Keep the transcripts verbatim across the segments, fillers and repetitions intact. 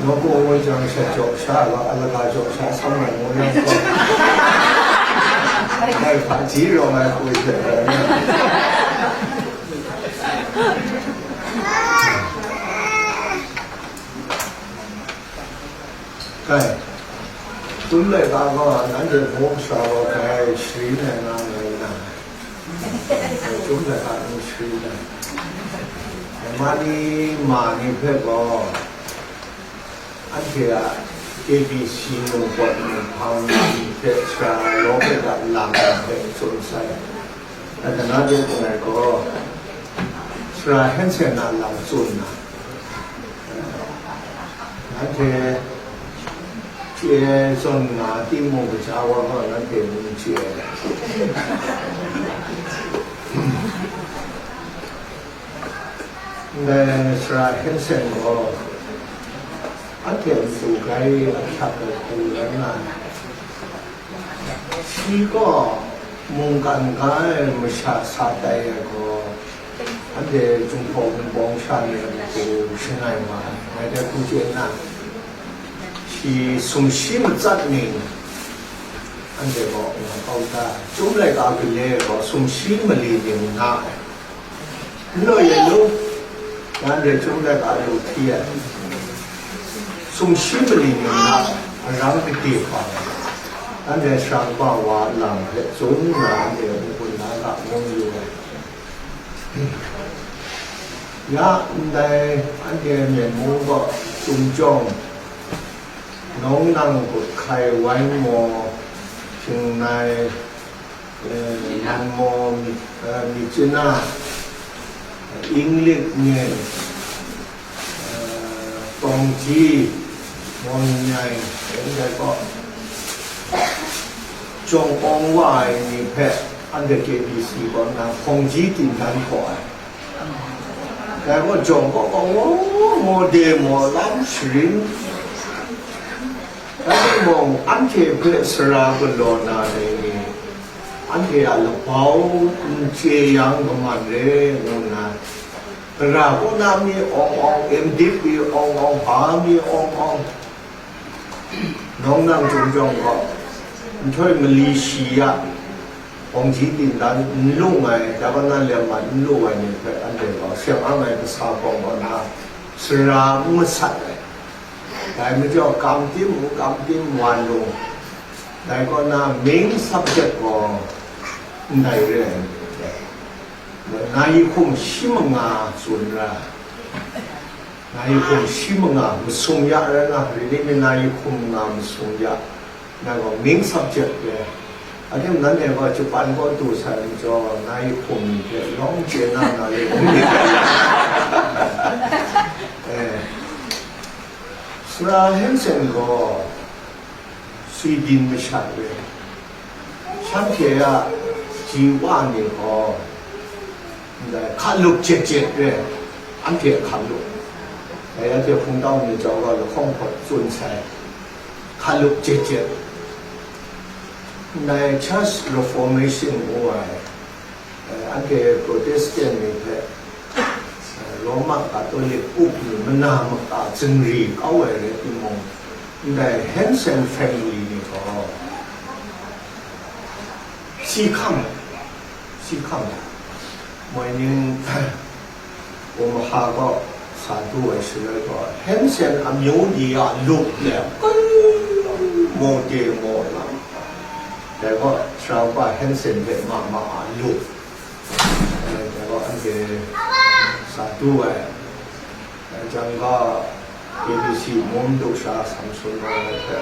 Nawku ngu jang sha jaw sha gaw, alaga jaw sha sam ai ngu yang gaw, ngai hpaji rawng ai hku hte rai nna, kai, tum laika gaw, nanhte mung sha gaw, kai sharin ai nga ngai na, tum laika n sharin ai. Mani ma ni hpe gaw, anhte a A B C mung pawt mung hpang lam hpe sara law hpe ga lam hpe tsun sai. Natana de tsun ai gaw, sara Hensen a lam tsun na, nanhte chye zawn nga timung, kaja wa gaw nanhte n chye ai. Ndai sara Hensen gaw, anhte matu grai ahkyak ai hku rai nga ai. Shi gaw mungkan ga ai masha sa tai ai gaw, anhte Jinghpaw Wunpawng sha ni a matu shangai wa ai, ngai dai hku chye nna, shi sumshi matsat ning, anhte gaw nga kau da ai. Chyum laika gale gaw sumshi mali ning nga ai. N law yu lu, nanhte chyum laika lu hti ai. Sumshi mali ning na arang gade hpa ai. Nanhte sara kaba wa a lam hpe tsun nna, anhte n-gun na ga ngu yu ai. Ya ndai, anhte Myen mung gaw Chungchyawng, Nawng Nang, Gut Hkai, Wai Maw, Hpingnai, eh, Nan Maw, Mi, eh, Myitkyina, Inglik Myen, eh, Tawngji, Maw Myit Nyai, eh, ndai gaw, jawng awng wa ai ni hpe anhte K B C kaw na hpawngji tin dan hkaw ai. Dai gaw jawng kaw kaw ngaw ngaw de maw lam sharin. Rai timung, anhte hpe sara galaw na dai ni, anhte a labau n chye yang kaman re ngu nna, gara kaw na mi awng awng, M.Div mi awng awng, hpa mi awng awng, Nawng Nang, Chungchyawng gaw, nhtoi mali shi ya, hpawngji tin dan n lung ai, dai kaw na lem mat n lu ai ni hpe anhte gaw seng ang ai kasa hpawng kaw na, sara n masat ai. Dai majaw, kam tim u, kam tim wan lu, dai kaw na main subject gaw ndai re ai. Nai hkum shi manga tsun ra, nai hkum shi manga masum ya rai nga, rini mi nai hkum nga masum ya, nai gaw main subject re. Aten nanhte gaw Japan kaw du sai majaw, nai hkum ni hte lawng chye na na le. Eh. Sara Hensen gaw Sweden masha re. Shanhte a ji wa ni gaw ndai hkalup jet jet re, anhte hkalup. Dai anhte hpungtau ni jau ga lahkawng hpawt tsun sai, hkalup jet jet. Ndai Church Reformation ngu ai, eh, anhte Protestant ni hpe, eh, Roma Catholic up ni mana maka zingri kau ai rai timung, ndai Hensen family ni gaw si hkam ai, si hkam ai. Moi ning, Omaha gaw sa du ai shaloi gaw, Hensen amyu ni a lup le, maw de maw lam, dai gaw, Sara Hensen hpe ma ma a lup. Dai gaw anhte sa du ai, dai jang gaw, A B C mum du sha Samson gaw hpe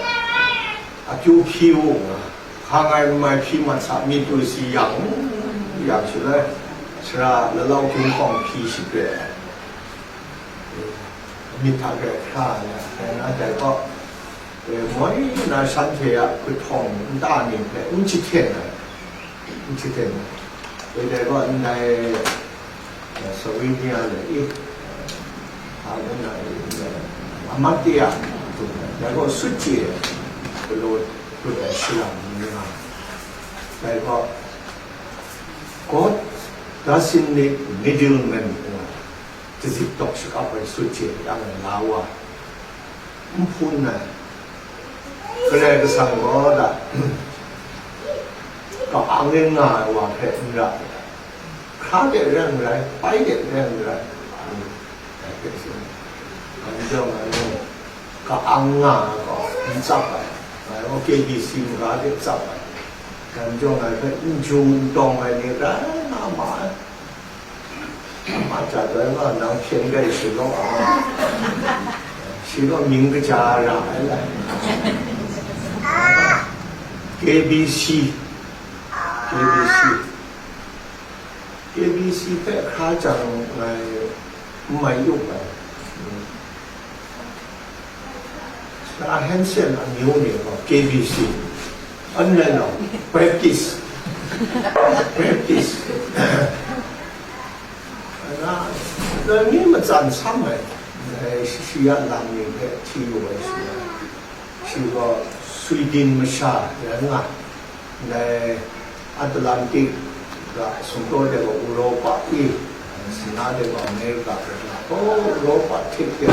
akyu hpyi u nga, hkang ai n mai hpyi mat sa, myit lu si yang, yang shaloi, sara lalau hkying hkawng hpyi shapre ai, myit hta hkra hkra ai, dai na dai gaw, moi na shanhte a kahtawng nta ni hpe n jahten ai, n jahten ai. Dai gaw ndai, eh, Slovenia le i, hpa ngu na i, Amatya, dai gaw sut chye ai, galaw dut ai shalang ni nga, dai gaw, God doesn't need middlemen ngu ai, dazik dawk shakap ai sut chye yang ai la wa. N hpun ai, Karai Kasang gaw da, ka-ang e nga ai wa hpe n ra ai, hkra de rai n rai, pai de rai n rai, dai hpe tsun ai. Ngai majaw ngai mung ka-ang nga ai gaw n tsap ai, ngai gaw K B C maga de tsap ai, ngai majaw ngai hpe n ju n tawng ai ni rai nga ma ai. มาจากไหนว่าหนังเขียนได้สิเนาะ สิเนาะ มิงกระจาระอะไร K B C K B C K B C แปะคาจังไง ไม่ยุบอ่ะ Sir Hansen အမျိုးအမည်ပေါ့ K B C အနည်းတော့ Baptist Baptist အဲ့ဒါဒါမျိုးမစံဆမ်းမယ်အဲရှိရှိရလာနေပဲထီးဝဲရှိတယ်ရှိတော့ Sweden မရှာရငါ Dai Atlantic ga sumtaw de gaw Europa e, sina de gaw America ga, o Europa hte hte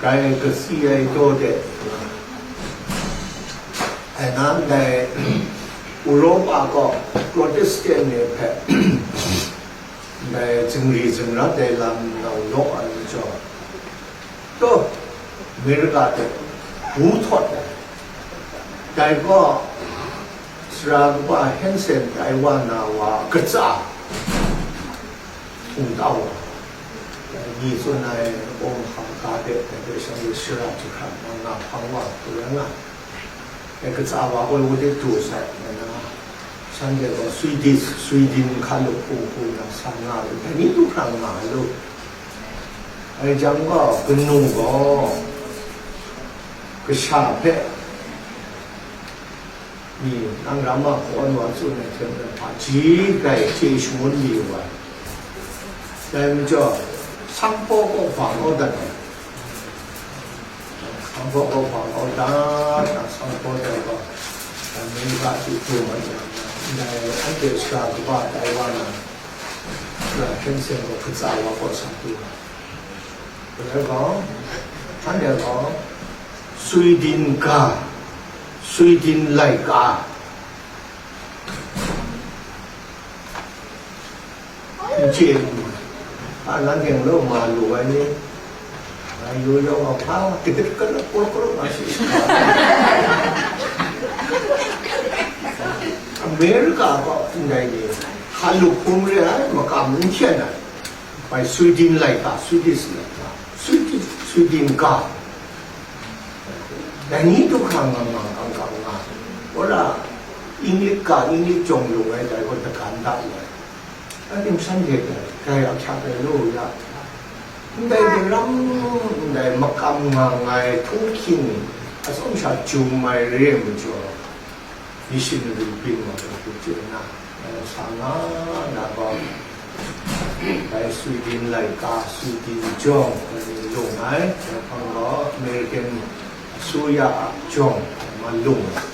grai kasi ai taw de, ai nan dai Europa gaw Protestant ni hpe dai zingri zingrat ai lam nau law ai majaw, Taw, America hte bu htawt ai. Dai gaw, sara kaba Hansen tai wa na wa katsa hpung tau wa, dai ni tsun ai awng hkam ga de, dai hpe shanhte shara jahkrat na nga hpang wa hku rai nga. E, katsa wa gaw, wunde du sai, ngai na, shanhte gaw, Swedish, Sweden hkan lup hpung hpung na sa nga lu, dai ni du hkra nga lu. Ngai jang gaw, kanu gaw, kasha hpe, mi, nang ram a hkawn wa tsun ai hte maren, hpaji grai chye shangun mi wa, dai majaw, sanghpaw kaw hpa kau dat ai. Sanghpaw kaw hpa kau dat, sanghpaw dai gaw, America a chyu hpung ai, ndai anhte sara kaba tai wa na, sara hkyen seng gaw hkatsa wa kaw sa pru ai. Dai gaw, anhte gaw, Sweden ga, Sweden laika, N chye n mu, a, nanhte law ma lu ai ni, ngai yu yawng a hpa, kadit kalap, kawlap kawlap nga shi. America gaw ndai ni, hkan lup hpung re ai, makam n hkyen ai, bai Sweden laika, Swedish laika, Sweden, Sweden ga, dai ni du hkra nga nga, kang kang nga, wora, English ga, English jawng lung ai, dai gaw dagan da lu ai. Ating shanhte hpe grai ahkyak ai law ya, ndai daram, ndai makam nga nngai htunghking atsawm sha jum ai re ai majaw, missionary byin wa hpe hku chye na, ngai sa nga na gaw, dai Sweden laika, Sweden jawng, ngai ni lung ai, dai hpang gaw American အစိုးရ a jawng, ma lung ai.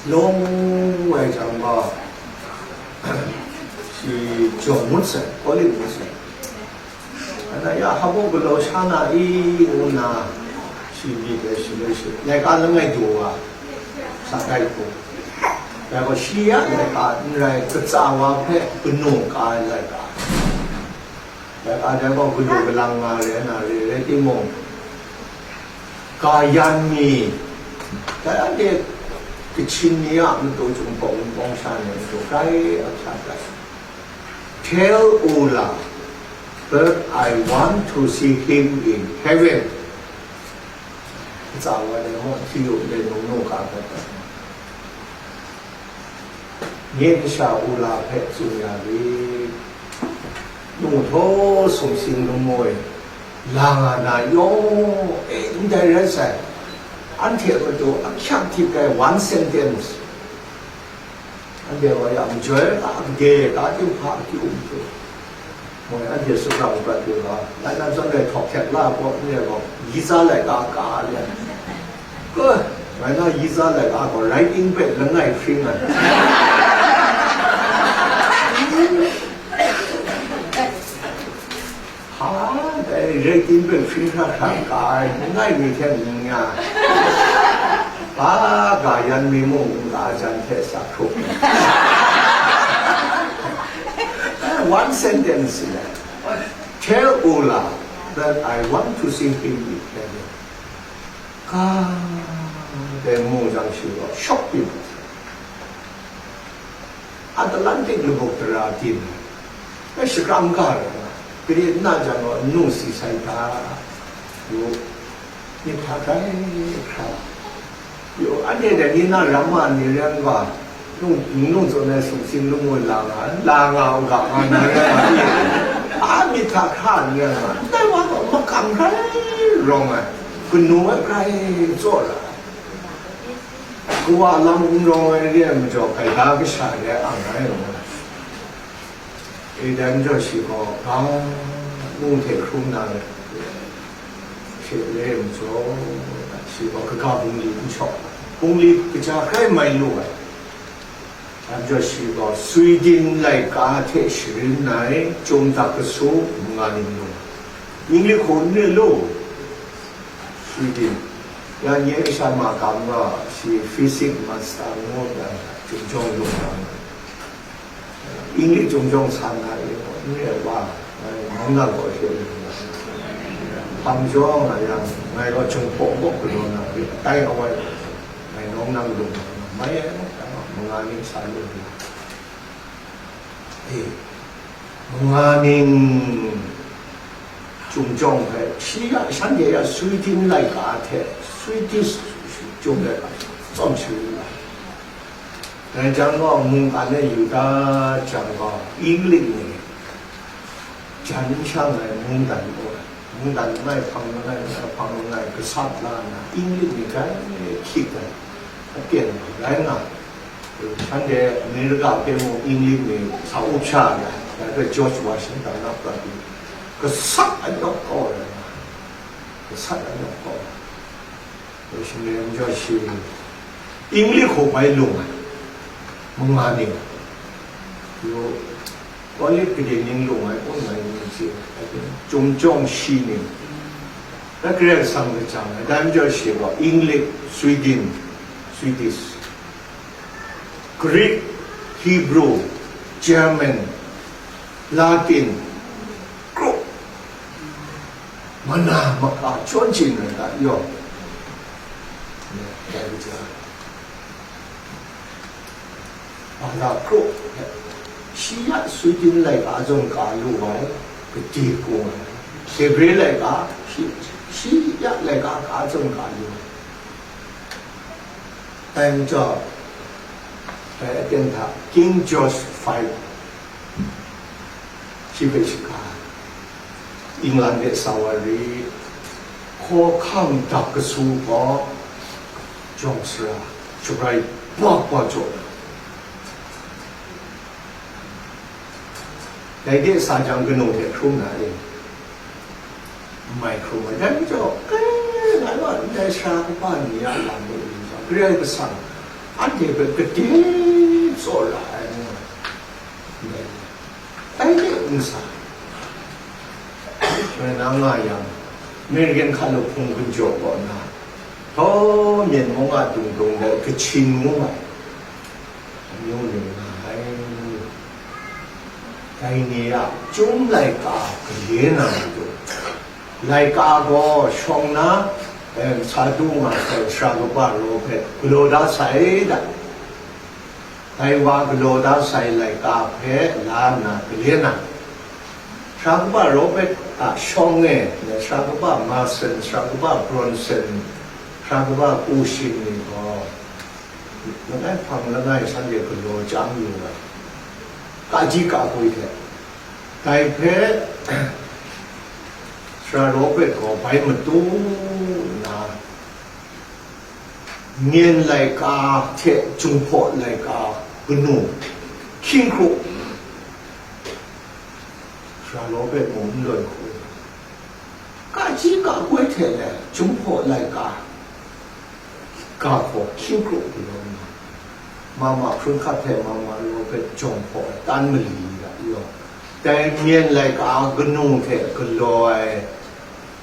Lung wai jang gaw, shi jaw ngut sai, kawlip ngut sai. Ana ya hpa mung galaw sha na i, ngu nna, shi myit ai shi le shi, laika langai daw wa, sa tai hku. Dai gaw shi ya laika n rai, katsa wa hpe kanu ka ai laika. Dai ga dai gaw galaw galang nga re na re rai timung, ga yan mi, dai anhte Kachin ni a matu chyum pawng wunpawng sha ni matu grai ahkyak ai. Tell Ola that I want to see him in heaven. Katsa wa dai gaw, hti yu dai nung nung ga hpe dat. Nye kasha Ola hpe tsun ya rit. Nu htaw sumsing lamu e, la nga na yaw, e, ndai rai sai. Anhte a matu ahkyak tit ai one sentence. Anhte wa ya majoi a gade, ka ting hpa akyu matu. Moi anhte sutang prat lu ga, ngai nan zawn rai htawk hkyak la ai pawt n re gaw, yi tsa laika ka re ai. Ko, ngai na yi tsa laika gaw, writing pad langai hpring ai. Ha, dai Rai tim hpe hpring hkra hkra ka ai, langai mi hte n ya, ba ga yan mi mung n ka ai jan hte sa hkrup. One sentence, tell Ola that I want to see him in heaven. Ka dai mu jang shi gaw shawk byin. Atlantic labuk tara tim ai, shakram ga rai nga, gade nna jang gaw nnu si sai hta, yu, myit hta grai hkra, yu, anhte dai ni na ramma ni rai nga, nnu, nnu zawn ai sumsing lamu la nga, la nga u ga nga na rai nga, a myit hta hkra n rai nga, dai wa gaw makam hkrai rawng ai, kanu ai hkrai tsaw ra ai. Kawa lam n rawng ai re ai majaw, gaida kasha re ai ang rai ngu ai. E, dai majaw shi gaw, ga, ngu hte hkrum na re, she re ai majaw, shi gaw kaga bungli n shawk, bungli kaja hkrai mai lu ai. Dai majaw shi gaw, Sweden laika hte sharin ai, Chyum Dak Kasu, manga ning lu ai. English hku n re lu. Sweden. Ya nye kasha makam gaw, shi physics master ngu ai, Chyum Jawng lung na. English Chyum Jawng san na re gaw, n re wa, ngai nawng na gaw hte lu na. Hpang jaw nga yang, ngai gaw Chyum Hpaw kaw galaw na re, tai awai, ngai nawng na lung na, mai ai, manga ning sa lu na. E, manga ning Chyum Jawng hpe, shi ya, shanhte ya Sweden laika hte, Swedish Chyum laika, tsawm sharin ai. Dai jang gaw, mungkan e yu dat jang gaw, English ni jan n shang ai mungdan gaw, mungdan langai hpang langai, langai hpang langai, gasat la nna, English ni grai hkyit ai, apyen rai nga. Shanhte America hpe mung English ni sa up sha ai, dai hpe George Washington a prat ni, gasat anyawk kau ai, gasat anyawk kau ai. Dai shaloi majaw shi English hku bai lung ai, manga ning, yo, college gade ning lung ai, kaw ngai ni si, Chyum Jawng shi ning, dai Karai Kasang lajang ai, dai majaw shi gaw English, Sweden, Swedish, Greek, Hebrew, German, Latin, kru, mana maka chyawn chyin ai ga yawng, dai kaja, baga kru, shi ya Sweden laika zawn ka lu ai, gade kung ai, Hebre laika, shi, shi ya laika ka zawn ka lu ai. Dai majaw, dai aten hta King George five, shi hpe shaga, England de sa wa rit, hkawhkam dak kasu gaw, jawng sara, shabrai bwa bwa jaw na, dai de sa jang kanu hte hkrum na re, n mai hkrum ai. Dai majaw, e, ngai gaw ndai sara kaba ni a lam e yu jang, Karai Kasang anhte hpe gade tsaw ra ai ngu ai. Ndai, dai de n sa. Ngai na nga yang, American hkalup hpung gun jaw kaw na, htaw myen mung a dung dung de Kachin ngu ai. Amyu ning nga ai. Dai ni a Chyum laika gale na matu, laika gaw shawng na, em, sa du nga sai Sara Kaba Raw hpe galaw da sai da. Dai wa galaw da sai laika hpe la nna gale na, Sara Kaba Raw hpe a shawng e, Sara Kaba Mason, Sara Kaba Bronson, Sara Kaba Pu Shin ni gaw, langai hpang langai shanhte galaw chyam yu ai, kaji kakwi hte. Dai hpe Sara Robert gaw bai matu nna, myen laika hte Jinghpaw laika kanu hkying hkru, Sara Robert mung n loi hku, kaji kakwi hte le Jinghpaw laika ga hkaw hkying kru galaw nna, Mama hpring hkat hte Mama Robert jawng hpaw ai tan mali ya yaw, dai myen laika kanu hte galaw ai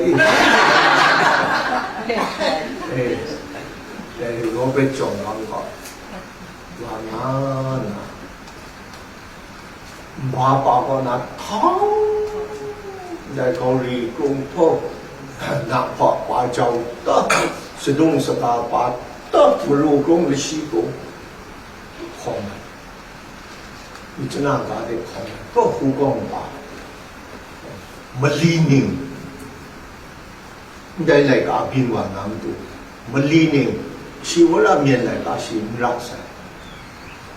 i. Eh, eh, Robert Jong Wang gaw, wa nga na, mba pa kaw na htang, dai gauri krung htaw, na hpa pa jau ta, sadung saka pa ta, maru krung lashi krung, hkawm ai. Myitkyina ga de hkawm ai, kaw hku kaw mba, mali ning, ndai laika byin wa na matu, mali ning, shi wora myen laika shi n ra sai.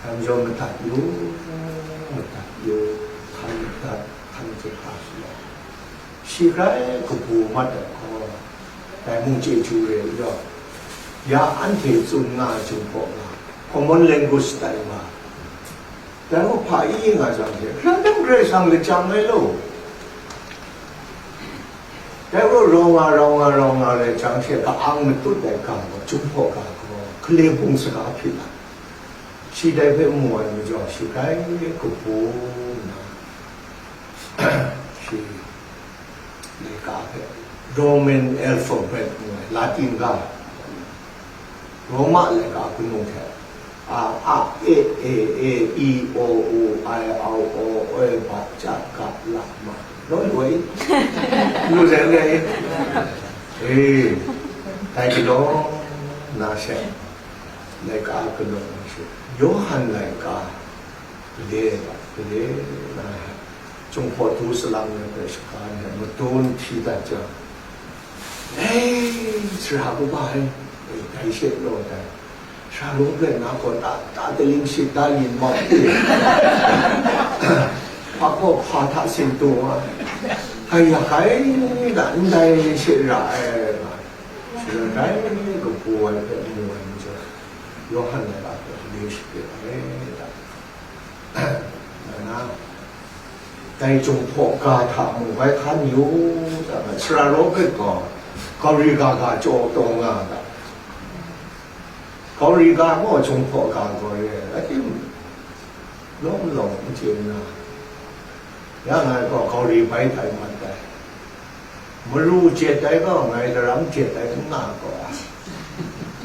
Dai majaw madat yu, madat yu, hkan madat, hkan hte hka shi ai. Shi grai kabu mat ai hkaw, dai mung chyeju re u yaw, ya anhte tsun nga ai Jinghpaw nga, common language tai wa, dai gaw hpa i nga jang hte, hkran dang Karai Kasang lajang ai law. Dai gaw rau nga, rau nga, rau nga rai jang hte, ka-ang matut ai ga gaw, Jinghpaw ga gaw, hkalem bung saga hpyi ai. Shi dai hpe mu ai majaw, shi grai kabu nna, shi laika hpe Roman alphabet mu ai, Latin ga, Roma laika kanu hte, a, a, e, e, e, i, o, u, ai, au, o, oi, ba, ja, ga, la, ma, law lu ai, lu ai, e, dai galaw na she, laika galaw na she, Yawhan laika, gade, gade na, Jinghpaw du salang ai hpe shaga ni hte madun hti dat jang, "Ei, sara kaba e, ei, dai she law dai, sara lawng rai na gaw, ta, ta taling shit da yin mau e, hpa gaw hpa hta sin tung a, hkai ya hkai da, ndai she ra ai," nga, sara dai kabu ai hpe mu ai majaw, Yawhan laika hpe le shapre ai da. Nna, dai Jinghpaw ga hta mung bai hkan yu, sara Robert gaw, Gauri ga ga jaw taw nga ga, Gauri ga gaw Jinghpaw ga gaw re, ating lawm lawm n chye nna, ya ngai gaw Gauri bai tai mat ai. Maru jet ai gaw ngai daram jet ai n nga gaw ai.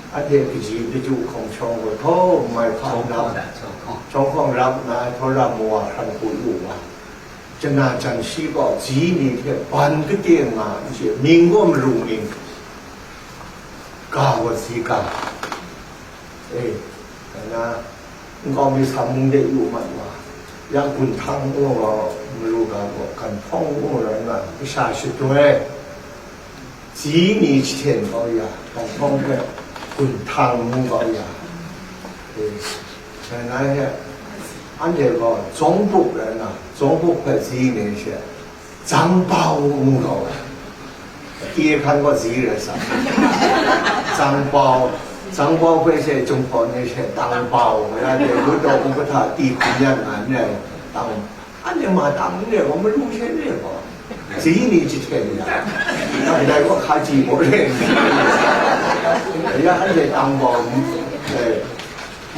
Anhte kaji kaju hkawng shawng gaw, htaw mai hpa ram, hkawng rap nna, htaw ram wa hkran hku yu wa, jana jan shi gaw, ji ni hte ban kade nga n chye, mying gaw maru mying, ga gaw ji ga. E, nna, nkau mi sa mung de yu mat wa, ya gun htang ngu gaw, maru ga gaw, gan hpawng ngu rai nga, kasha shadoi, ji ni jahten kau ya, gan hpawng hpe gun htang ngu kau ya, e, nna he, anhte gaw, Zawng Buk rai nga, Zawng Buk hpe ji ni she, Zang Bau ngu kau ai. Ti hkan gaw zi rai sa. Zang Bau, Zang Bau hpe she Jinghpaw ni she Tang Bau, ya de lu taw u kahta ti hkum yan nga n rai, Tang, anhte ma Tang n rai gaw, malu she n rai gaw, zi ni jahten ya, dai gaw hkaji gaw rai, ya anhte Tang Bau, eh,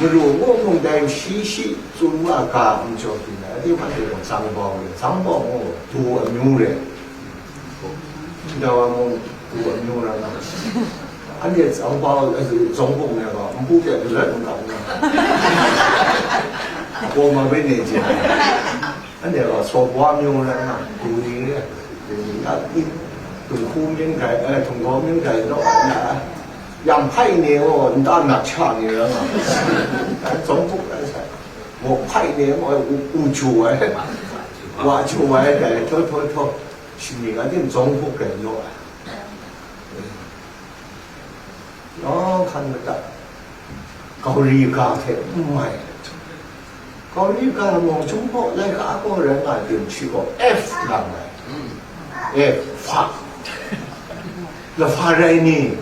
Maru ngu mung dai shi shi tsun wa ga n jaw pyi na, a di hpan de gaw Zang Bau re, Zang Bau ngu du amyu re. Ndawa mung du amyu ra nga. Anhte Zang Bau, eh, Zawng Buk ni gaw npu hte galat n kau nga. Gaw ma bai ne je. Anhte gaw Saw Bau amyu ra nga, du ni re. Du ni a, Tung Hku mying dai, eh, Tung Gau mying dai naw na. Yang hpai ni gaw nta nak sha ni rai nga, Zawng Buk rai sai. Muk hpai ni gaw u, u ju ai, wa ju ai dai, htaw, htaw, htaw, shingni a ting Zawng Buk rai naw ai. Yawng hkan madat, Gauri ga hte n mai. Gauri ga mung Jinghpaw laika gaw rai nga tim shi gaw F lang ai. F, fa. Lahpa rai ni?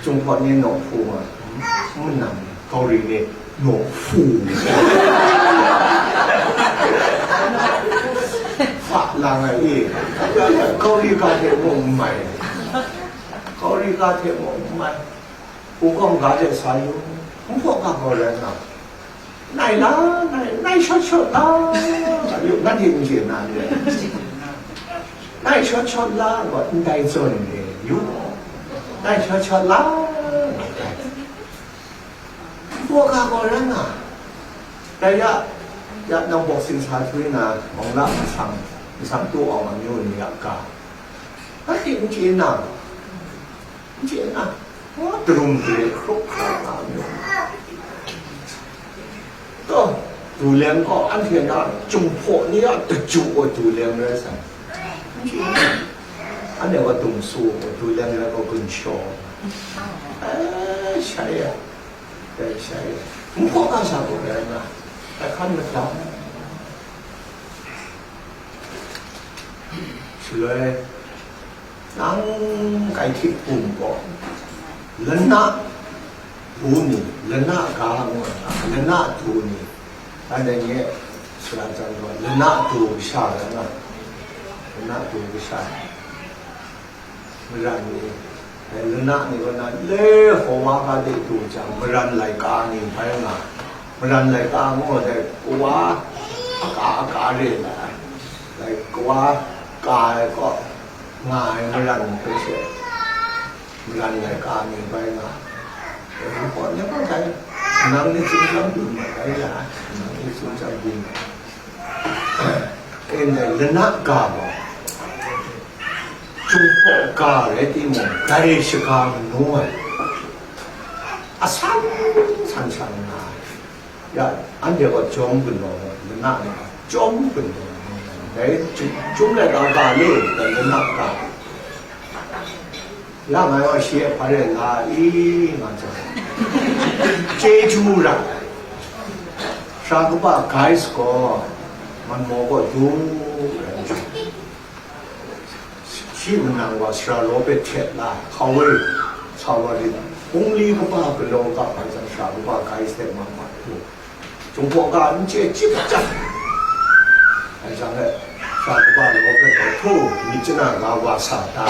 Jinghpaw ni naw hpu nga, n nang, Gauri ni naw hpu. Fa lang ai e. Gauri ga hte mung n mai. Gauri ga hte mung n mai. Hpung kawng ga de sa yu, Hpung hpaw ga gaw rai nga, nai la, nai, nai shawt shawt la, yu, nanhte n chye na n rai? Nai shawt shawt la gaw, ndai zawn de yu, nai shawt shawt la, Hpung hpaw ga gaw rai nga, dai ya, ya nang Boxing sa htoi na, mawng la masang, masang tu awng amyu ni a ga, nanhte n chye na, n chye na, wa, darum gare hkrup hkra nga myit. Taw, du leng gaw anhte na Jinghpaw ni a daju gaw du leng rai sai. N chye na, anhte gaw dung su gaw du leng rai gaw gun shaw. Eh, shai ya, eh, shai ya. N hpaw nga sa gaw rai nga, ai hkan madat. Shaloi, nang kai hti hkum gaw, lana du ni, lana ga ngu ai, lana du ni, anhte nye sara jan gaw, lana du kasha rai nga, lana du kasha, maran ni, Lana ni kaw na le, Hkawa ga de du jang, maran laika ni bai nga, maran laika ngu ai, kawa aka aka re la ai, like, kawa ka ai kaw nga ai maran hpe she, maran laika ni bai nga. E, hpa ni hpa tai, nang ni tsingtang byin mat ai la, nang ni tsingtang byin mat ai. E, ndai lana ga gaw, Jinghpaw ga rai timung, dai shaga manu ai, asan san sha nga ai. Ya, anhte gaw chyawm gun law, lana ni gaw chyawm gun law, dai chyum, chyum laika ga le, dai lana ga. Ya, ngai gaw shi e hpa rai la i, nga jang, chyeju ra ai. Sara kaba Guys gaw, Manmaw gaw du rai. Shi nang wa sara Robert hte la, hkau e, sa wa rit, hpungli kaba galaw ga ai jang, sara kaba Guys hte ma ma hku, Jinghpaw ga n chye chyip chyang ai jang le, sara kaba Robert gaw htu myit chana ga wa sa da.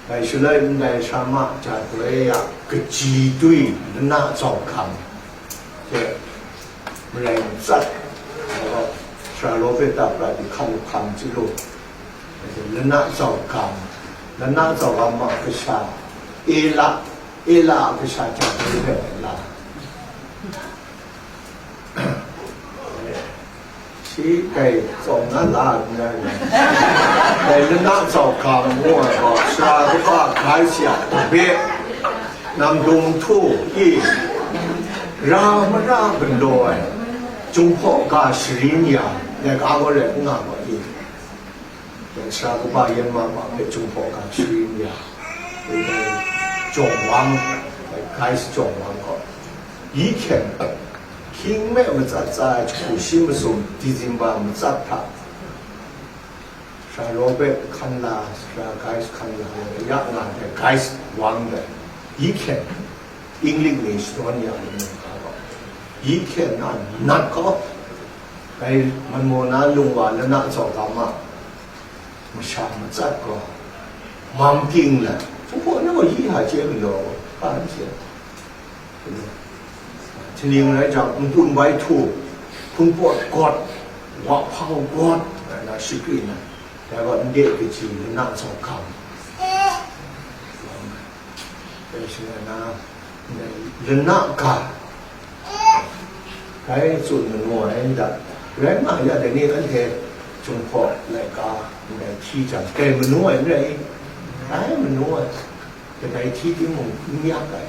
Dai shaloi ndai sara ma ja doi ya, kaji dwi lana zau hkam hte, marai matsat, sara Robert ta prat di hkan hkam chyalu, lana zau hkam, lana zau hkam a kasha, Ela, Ela a kasha ja doi hpe la. Shi dai tsawng na la nna rai. Dai lana zau hkam ngu ai gaw, sara kaba Guys a hpe, namdung htu i, ra mara galaw ai, Jinghpaw ga sharin ya, laika gaw rai n nga gaw i, dai sara kaba yan ma ma hpe Jinghpaw ga sharin ya, dai Jawng Wang, dai Guys Jawng Wang gaw, yi hkyen, hkying me matsat tsa ai jahku shi masum December matsat hta, sara Robert hkan la, sara Guys hkan la, ya nga ai Guys Wang dai, yi hkyen, English ni shadawn ya ai mung hta gaw, yi hkyen na nat kau, dai Manmaw na lung wa lana zau ga ma, masha matsat gaw, mam ting let, Jinghpaw ni gaw yi hta chye galaw, hpa n chye. Htining rai jang, npun bai htu, hpun pawt gawt, wa hpau gawt, rai na, shakri na, dai gaw nde kaji lana zau hkam, dai shaloi na, lana ga, dai tsun manu ai nta, rai nga ya, dai ni anhte Jinghpaw laika ndai hti jang, dai manu ai n rai i? Dai manu ai. Kadai hti timung n yak ai.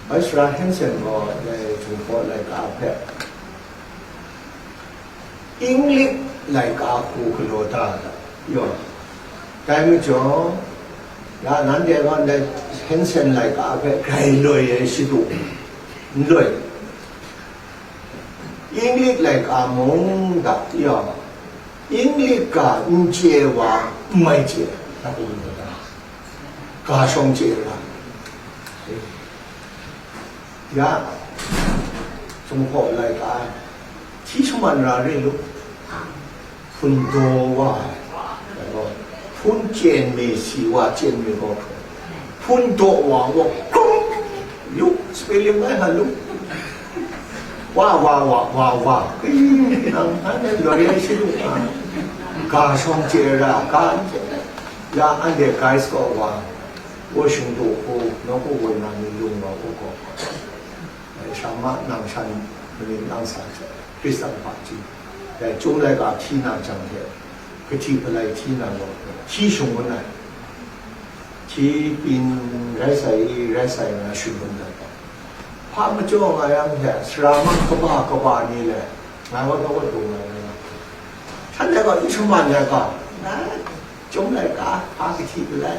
Ezra Henson gaw dai Jinghpaw laika hpe English laika hku galaw da ai, yaw. Dai majaw, ya, nanhte gaw ndai Henson laika hpe grai loi ai shadu, n loi. English laika mung da, yaw, English ga n chye wa, n mai chye, na hku galaw da. Ga shawng chye ra. Ya, Jinghpaw laika, hti shaman ra re lu, hpun daw wa ai, hpun chyen mi si wa chyen mi gaw, hpun daw wa gaw, krum, yu, spelling mai ha lu, wa, wa, wa, wa, wa, nang, nang, nang, nang, nang, nang, ga shawng chye ra, ga n chye, ya, anhte Guys gaw wa, Washington hku, nawku woi na ni lung wa u gaw, dai sha ma nang shan manit nang sa hte, Hkristan hpaji, dai Chyum laika hti na jang hte, kahti palai hti na gaw, hti shangun ai, hti byin rai sai i, rai sai na shangun ai gaw, hpa majaw nga yang hte, sara ma kaba kaba ni le, ngai wa taw wa dung ai, shanhte gaw n shaman ai ga, Chyum laika, hpa kahti palai,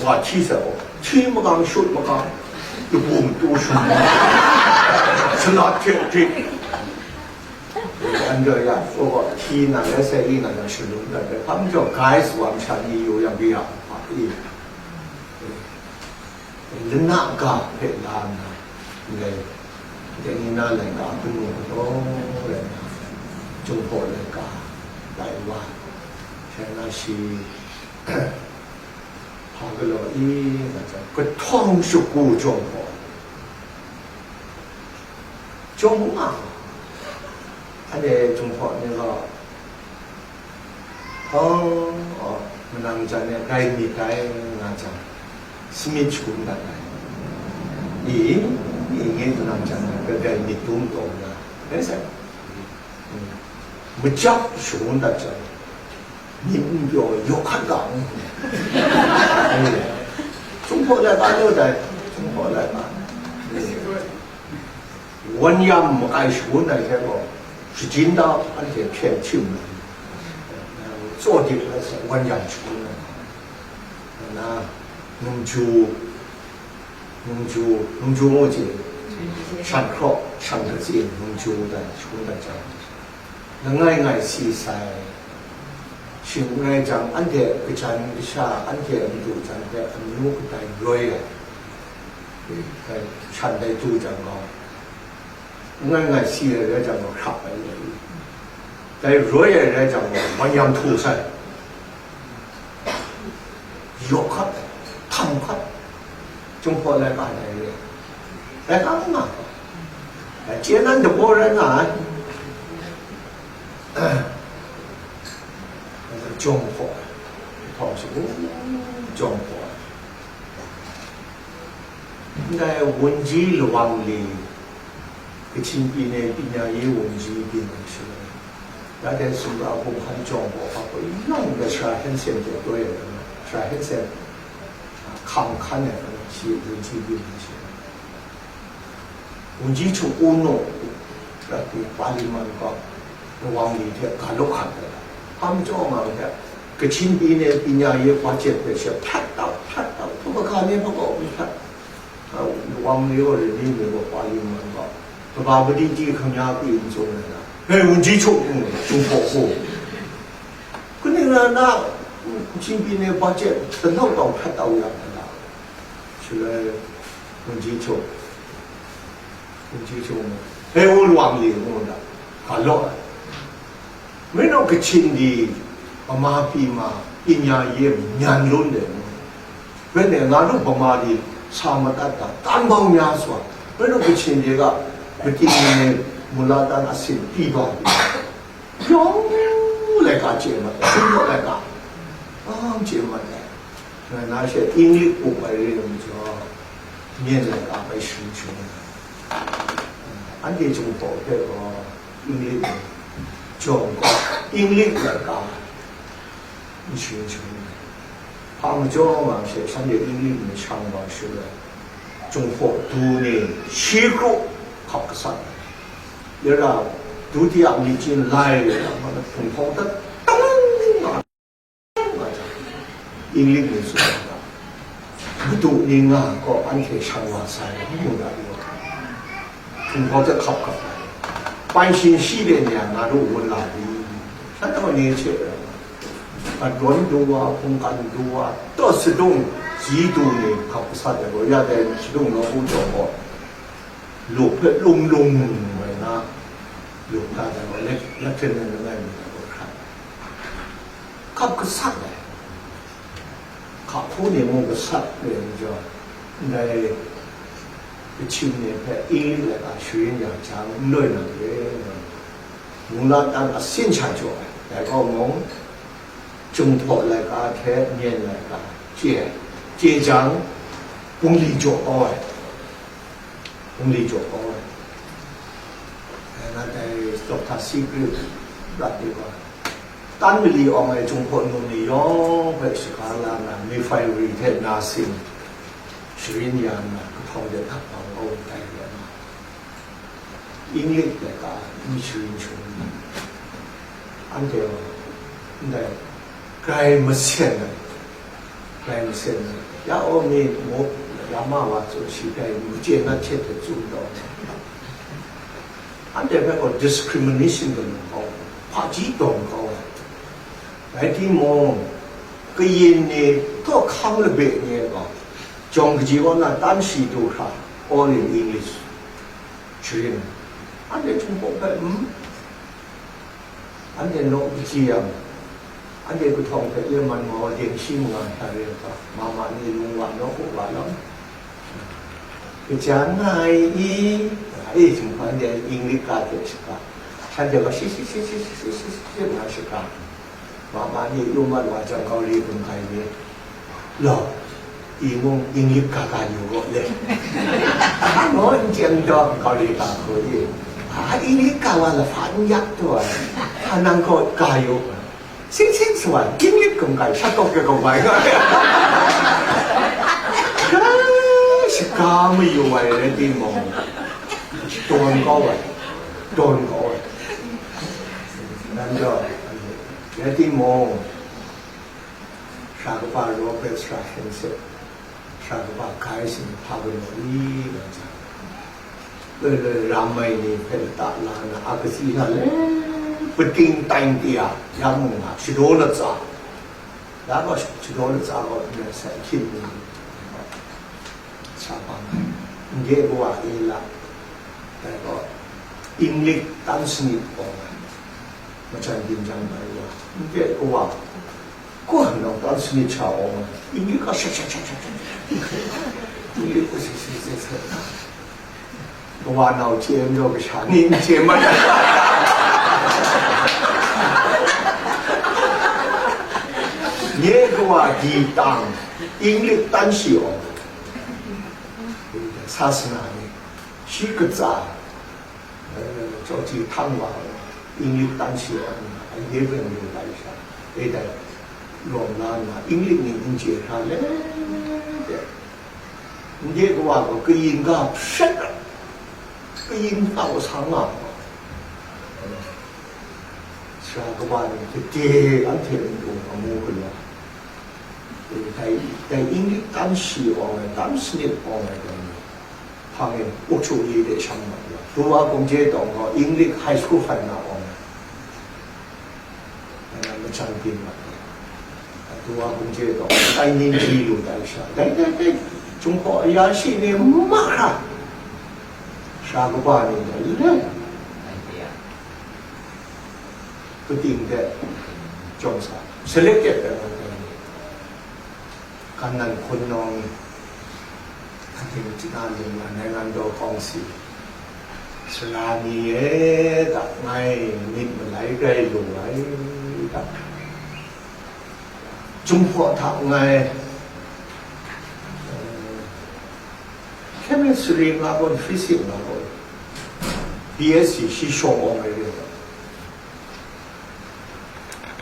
wa hti sa gaw, hti magang shut magang, dabu matu shum, salat hte hte, anhte ya, hti na, rai sai i na, na shalun dat ai, hpa majaw Guys wa masha ni yu yang, bi ya, hpa i, lana ga hpe la nna, ndai, dai ni na laika kanu galaw rai nna, Jinghpaw laika lai wa, hte na shi, Galaw i, nga jang, kahtawng shagu jawng hpaw, jawng nga, anhte Jinghpaw ni gaw, oh, oh, manang jan e rai myit dai, nga jang, smit shagun dat ai. I, i, nge manang jan e rai myit dum taw nga, rai sai. Majak shagun dat jang, myit n pyaw, yawk hkat ga mu. Jinghpaw laika nu dai, Jinghpaw laika. Wan yam makai shagun ai hte gaw, shajin da, anhte hpyen htim ai. Tsaw dik ai hte wan yam shagun ai. Na, nungju, nungju, nungju ngu chye, shan hkraw, shan katsi, nungju dai shagun dat jang, langai ngai si sai. Shing n rai jang, anhte kajan kasha, anhte a madu jan hpe amyu kadai roi ai, shan dai du jang gaw, langai ngai si ai rai jang gaw, hkrap ai rai. Dai roi ai rai jang gaw, wan yam htu sai. Yawk hkat, htam hkat, Jinghpaw laika dai re ai. Laika n nga, chye nan dabaw rai nga ai. Jawng hpaw ai, hpaw shagu, jawng hpaw ai. Ndai wunji lawang li, Kachin pyi ne pyi nya ye wunji byin ai shaloi, ya dai sumra hkum hkan jawng gaw hpa gaw yawng de Sara Hensen hte toi ai, Sara Hensen, a, hkang hkan ai, shi wunji byin ai shaloi, wunji htuk u nu, ra pyi paliman gaw, lawang li hte ga law hkan ai, hpa majaw nga ai hte, Kachin pyi ne pyi nya ye budget hpe she hprat tau, hprat tau, hkrup hkra ni hpa gaw hprat. Wang ni gaw, rini ni gaw, paliman gaw, kaba madi ji hkam ya pyi n tsun ai na, hpe wunji htuk, mm, Jinghpaw hku, kaning rai nna, mm, Kachin pyi ne budget, lanau tau hprat tau ya nga na, shaloi, wunji htuk, wunji htuk, hpe wu lawang li ngu na, ga law ai. Menu Kachin di, Bama pyi ma, pyi nya ye myan lun de mu. Wen e, nga nu Bama di sa madat da, tan bau nya swa. Menu Kachin di ga, mati ni mula tan asin pyi ba di. Yawng laika chye mat ai, shum laika, bang chye mat ai. Nga na she English pup ai re ai majaw, myen laika bai shun shun ai. Anhte Jinghpaw hpe gaw, English ni, jawng gaw, English laika, n sharin shagun ai. Hpa majaw nga she, shanhte English ni shang wa shaloi, Jinghpaw du ni shi kru hkap gasat ai. Yara, dutiya mi chin lai, hpung hpawng hta tang nga, English ni tsun ai hta, madu ni nga gaw anhte shang wa sai, ngu na yu. Hpung hpawng hta hkap hkap ai. Panshin shi de ni a nga lu wun la di? Shan taw ni hte rai nga, gadun du wa, hpungkan du wa, taw sadung, ji du ni hkap gasat ai gaw, ya dai sadung nawku jaw gaw, luk hpe lung lung ai na, luk na dai gaw, lek, lek hten ai langai mi dai gaw hkrat. Hkap gasat ai. Hka hpu ni mung gasat re ai majaw, ndai Kachin ni hpe English laika sharin ya jang, n loi na re, mula tan asin sha jaw ai. Dai gaw mung, Jinghpaw laika hte myen laika chye ai. Chye jang, bungli jaw kau ai. Bungli jaw kau ai. Dai na dai Doctor Secret rat ni gaw, tan mali awng ai Jinghpaw nu ni yawng hpe shaga la nna, Nifai ri hte na sin sharin ya nna, kahtawng de htak bang kau ndai rai nna, English laika n sharin shagun ai. Anhte gaw ndai grai masen ai, grai masen ai, ya aw mi mu, ya ma wa tsun shi grai machye na hte hte tsun taw ai. Anhte hpe gaw discrimination galaw kau, hpaji dawng kau ai. Rai timung, kayin ni, htaw hkang labe ni gaw, jawng kaji kaw na tan shi du hkra, all in English, sharin ai. Anhte Jinghpaw hpe, hmm? Anhte naw kaji yang, Anhte kahtawng hpe le man mau ding shi manga hta re ai hta, mama ni lung wa naw, hku wa lam. Kajan nga ai i, e, Jinghpaw de English ga hte shaka, shanhte gaw shi shi shi shi shi shi shi shi nga shaka, mama ni yu mat wa jang, kau ri hkum hkai ni, law, i mung English ga ga yu gaw le. Ano n chyen daw, kau ri ga hku i, a, English ga wa lahpa n yak taw ai, a, nang gaw ga yu. Sing sing sa wa, English gumkai, sha tawk de gumkai nga. Kai, shaka mayu ai rai timung, dawn kau ai, dawn kau ai. Nan jaw, rai timung, sara kaba Robert sara hkyen se, sara kaba Guy sing hpa galaw i, nga jang, loi loi ram ai ni hpe lata la na, a katsi hta le, pating tai n ti a, ya mung nga, shadaw latsa, ya gaw shadaw latsa gaw, nna sai hkyin ni, sa bang ai, ndai kawa e la, dai gaw, English tan sanit awng ai, majan byin jang ai wa, ndai kawa, Kawa nang tan sanit sha awng ai, English ga sha sha sha sha sha. English ga si si si si. Kawa nau chye n jaw, kasha ni n chye mat ai. Nye kawa di tang, English tan shi awng ai. Sasana ni, shi katsa, eh, chawchyi htam wa, English tan shi wa nna, a ye ben lu bai sha, e dai lawm la nna, English ni n chye hkra le, de. Ndai kawa gaw kayin ga hpret ai, kayin hta wa sa nga ai. Sara kaba ni gade anhte npu amu galaw, dai, dai English tan shi awng ai, tan sanit awng ai gaw ni, hpang e, ukchu li de shang mat wa, Tuwa Gumje tawng gaw English high school hkrai na awng ai, ngai na majan byin mat wa, Tuwa Gumje tawng, tai ning ji lu tai sha, dai, dai, dai, Jinghpaw aya shi ni mahkra, sara kaba ni dai le, kating de, jawm sa, selected de, Gannan hkun nawng, Hkating China Lung Naingan Daw Kawngsi, sara ni e, da ngai myit malai grai lu ai, da, Jinghpaw hta ngai, eh, chemistry nga gaw, physics nga gaw, B S c shi shawng awng ai re ai.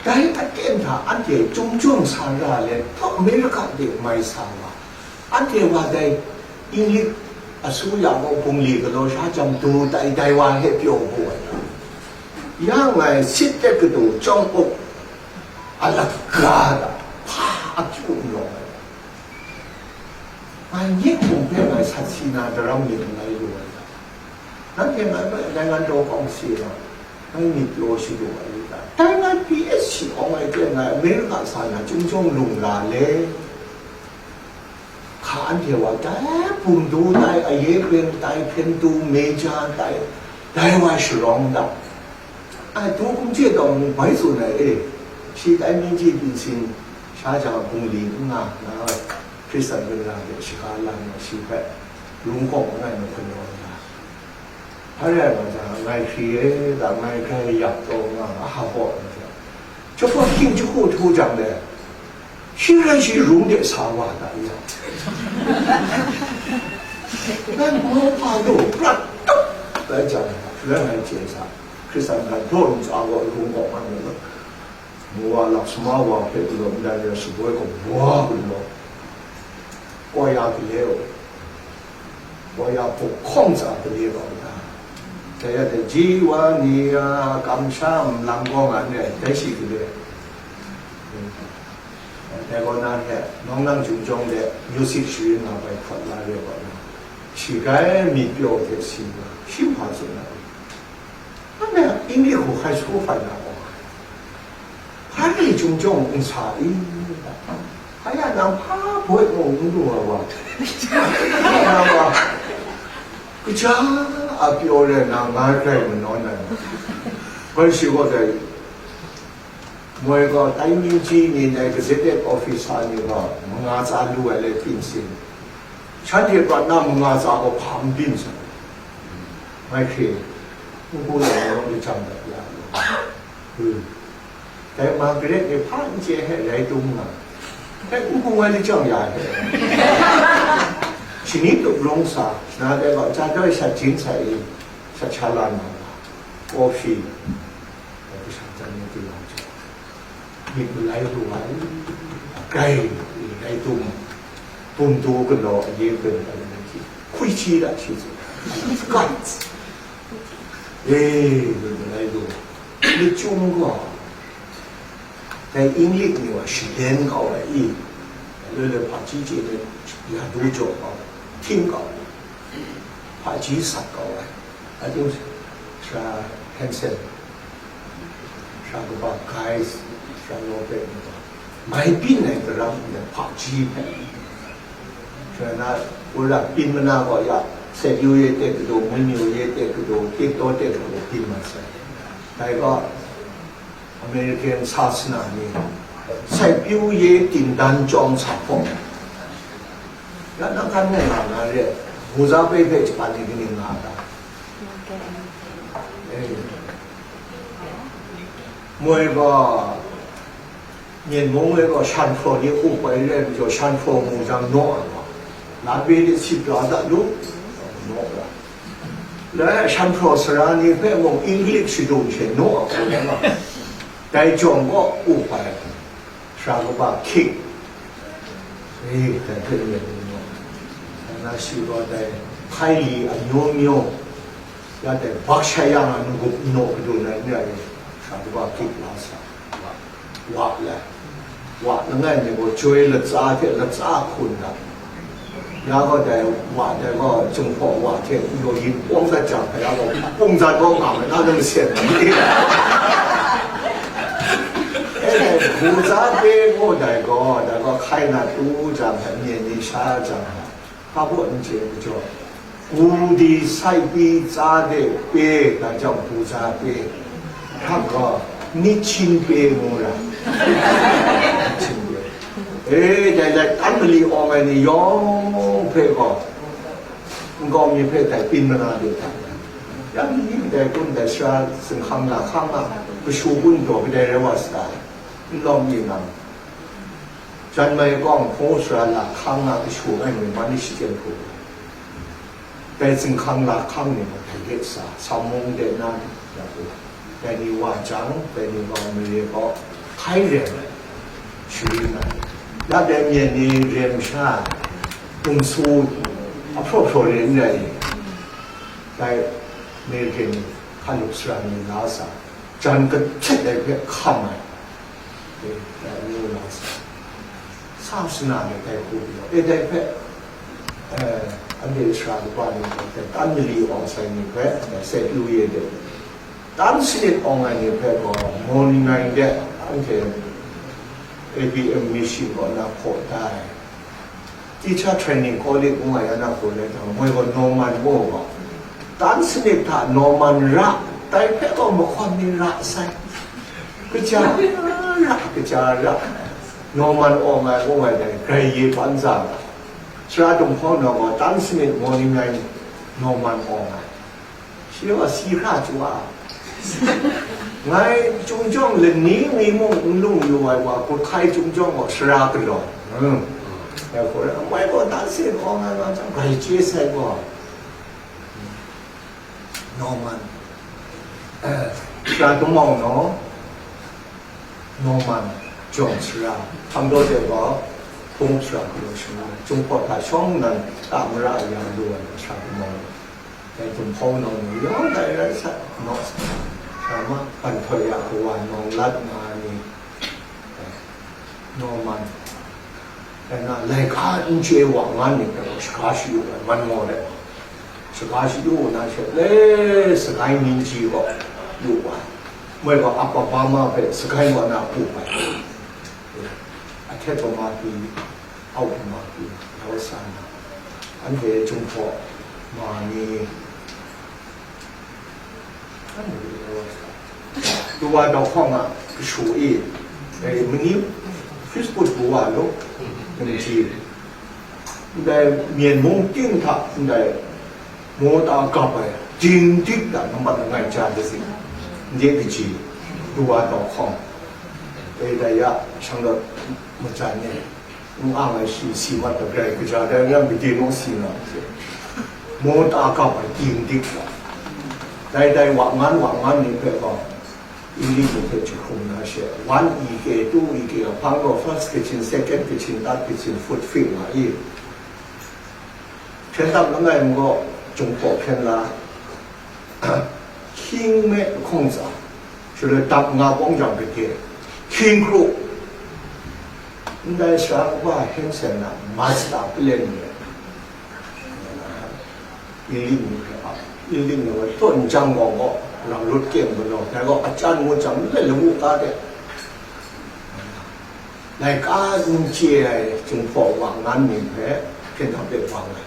Dai aten hta anhte Chyum Jawng Sa Ra le, America de mai sa wa, anhte wa dai English asuya gaw bungli galaw sha jang du tai, dai wa he pyaw bu ai. Ya ngai sit de kadu chyawm up a laga da hpa a kyu n law ai. Ngai nye hkum hpe ngai sat si na daram myit n rai lu ai ta? Nanhte ngai hpe Naingan Daw Kawngsi na, ngai myit pyaw shadu ai u ta? Dai ngai P H C awng ai hte ngai America sa na Chyum Jawng Lung Ra le, hka anhte wa dai bungdu tai, aye peng tai, hpyen du, major tai, dai wa sharawng da. Ai, Tuwa Gumje tawng bai tsun ai e, shi tai Minji Pinsin sha jang bungli n nga, nga Hkristan rin ra de shaga lan ai shi hpe, lung kawng langai mahkun rawng nga. Hpa rai ai wa jang, ngai hkri e, da ngai grai yak taw nga, a ha baw ai hte, jahpaw hkying jahku htu jang de, shi rai shi rung de sa wa da ya. Ngai mau pa lu, prat tup, rai jang, rai ngai chye sa, Hkristan hkan htaw ntsa gaw rung kawng nga mu. Mu wa lak sama wa hpe galaw ndai ya shaboi gaw wa galaw, kawya gale u, kawya hpuk hkawng tsa gale kau da, dai ya dai ji wa ni a kamsham lang gaw nga ndai, dai shi gale. Dai gaw na hte, nawng nang Chyum Jawng de music sharin nga bai hkawt la re wa na, shi grai myit pyaw hte si nga, shi hpa tsun ai. Anhte English hku hkrai shagu hkrai na gaw, hpa rai Chyum Jawng n sa i? Hpa ya nang hpa boi mung n lu ai wa, hpa ya wa, kaja a pyaw rai na ngai hkrai manawn ai wa, bai shi gaw dai, Moi gaw, tai myu ji ni dai gazetted officer ni gaw, manga tsa lu ai le pyin sin. Shanhte prat na manga tsa gaw hpa n byin sa. Mai hkre, n gu na yawng jang dat ya lu. Dai Margaret ni hpa n chye hte rai tum nga. Dai n gu ai lachyawng ya hte. Shani tup lung sa, na dai gaw, ja doi shat jin sa i, shat sha la na nga. Coffee. Dai kasha jan ni tu yang chyawm. Myit malai lu ai. Grai, rai tum. Bum tu galaw a ye ben ai ni hti. Hkwi chi da shi tsun. Guts. Eh, myit malai lu. Myit chyum gaw. Dai English ni wa shalen kau ai i, loi loi hpaji chye ni ya du jaw kau, hting kau, hpaji sat kau ai. Ating sara Hansen, sara kaba Guys, sara Robert ni gaw, mai byin ai daram nna hpaji hpe. Sara na, wora pyin mana gaw ya, Sek Yu ye teng kadu, Mun Yu ye teng kadu, Kito teng kadu byin mat sai. Dai gaw, American sasana ni, Sek Yu ye tindan chyawm sa hpawng, ya na kan mung nga na re, Buza Bei hpe jahpan ni kaning nga ta? Eh. Moi gaw, Myen mung e gaw, shan hpraw ni up ai re ai majaw, shan hpraw mu jang naw ai wa, na be de sit ra da lu, naw ra. Le shan hpraw sara ni hpe mung English shadum she naw ai hku rai nga. Dai jawng gaw up ai, sara kaba King, e, dai hpe myen mung naw ai. Dai na shi gaw dai hpai li amyu myu, ya dai bak shai yang ai n-gup n naw kadu na n rai, sara kaba King la sa. Wa, wa le, wa langai mi gaw joi latsa hte latsa hkun da. Ya gaw dai wa dai gaw, Jinghpaw wa hte yaw yin pawng dat jang, hkra gaw pungzat gaw nga ai, na nang syen ai. E dai, Buza Bei gaw dai gaw, dai gaw hkai na tu jang, myen ni sha jang, hpa baw n chye majaw, gu di sai pyi tsa de pe, na jang Buza Bei, hkrak gaw, Nihchin Bei ngu ra. Nihchin Bei. E, dai lai tan mali awng ai ni yawng hpe gaw, nkau mi hpe dai pyin mana de hta. Ya ni ni dai kun dai sara zinghkang lahkang a kashu kun daw kadai rai wa sa ta? N lawm mi nang. Jan mai kawng hpung sara lahkang a kashu ai ni man ni shachyen hku, dai zinghkang lahkang ni gaw dai de sa, Sammung de na ni ya gaw, dai ni wa jang, dai ni gaw mare gaw hkai rem ai, shari na, ya dai myen ni rem sha, gumsu, ahpraw hpraw re n rai, dai American ni hkalup sara ni la sa, jan kahtet ai hpe hkam ai. E, dai ngu na sa, sa sana de dai hku pyi, e, dai hpe, eh, anhte sara kaba ni hpe, tan mali awng sai ni hpe, dai Sek Yu ye de, tan sanit awng ai ni hpe gaw, morning nine de, anhte A B M mission kaw na hkaw da ai. Teacher Training College ngu ai ya na hku rai jang, moi gaw Norman gaw gaw, tan sanit hta Norman ra, dai hpe gaw mahkawn ni ra sai. Kaja ra, kaja ra. Norman awng ai, awng ai dai, grai ye ban za ra. Sara Tum Hkawng Naw gaw, tan sanit morning nine Norman awng ai. Shi gaw si hkra chyu a. Ngai chyum jawng lani mi mung n lung yu ai wa, hkut hkai chyum jawng gaw sara galaw. Hmm. Dai hku rai, mai gaw dan se gaw nga nga jang, grai chye sai gaw. Norman. Eh, sara Tum Hkawng Naw, Norman, jawng sara, hkam daw de gaw, hpung sara galaw shangun, Jinghpaw hta shawng nnan, ta mara ya lu ai sara Tum Hkawng Naw. Dai Tum Hkawng Naw ni yawng dai rai sa, naw sa, sa ma, Ban Htoi a kawa Nawng Lat nga ai ni, Norman, dai na laika n chye wa nga ni hpe gaw shaga shayu ai, man maw let, shaga shayu na she, le, sagai ningji gaw yu wa ai, moi gaw Upper Burma hpe sagai wa na pu ai, ahtet wa ma pyi, Au hkrum ma pyi, ya wa sa nna, anhte Jinghpaw ma ni, anhte ya wa sa, Tuwa Dau Hkawng a kashu e, Dai mani Facebook bu wa lo, mung ji. Ndai Myen mung ting hta, ndai mawta gap ai, ding dik da, nambat langai ja da si. Nde kaji, du wa taw hkawng. Dai dai ya, shang dat majan e, n ang ai shi, si mat da grai kaja, dai yang gade naw si na, mawta gap ai, ding dik da. Dai dai wa ngan, wa ngan ni hpe gaw, Inli mung hpe jahkrum na she, wan i ke, tu i ke, hpang gaw first kachin, second kachin, third kachin, fourth fik nga i. Hpyen dap langai ngu gaw, Jinghpaw hpyen la, hkying me lahkawng tsa, shaloi dap nga bawng jang gade, hkying hkru, ndai sara kaba Hansen na, Mazda palen ni, Inli ni hpe a, Inli ni wa tawn jang gaw gaw, rang lut kyem galaw, dai gaw a chyan ngut jang, le lawu ka de. Laika n chye ai Jinghpaw wa ngan ni hpe hpyen dap de bang ai.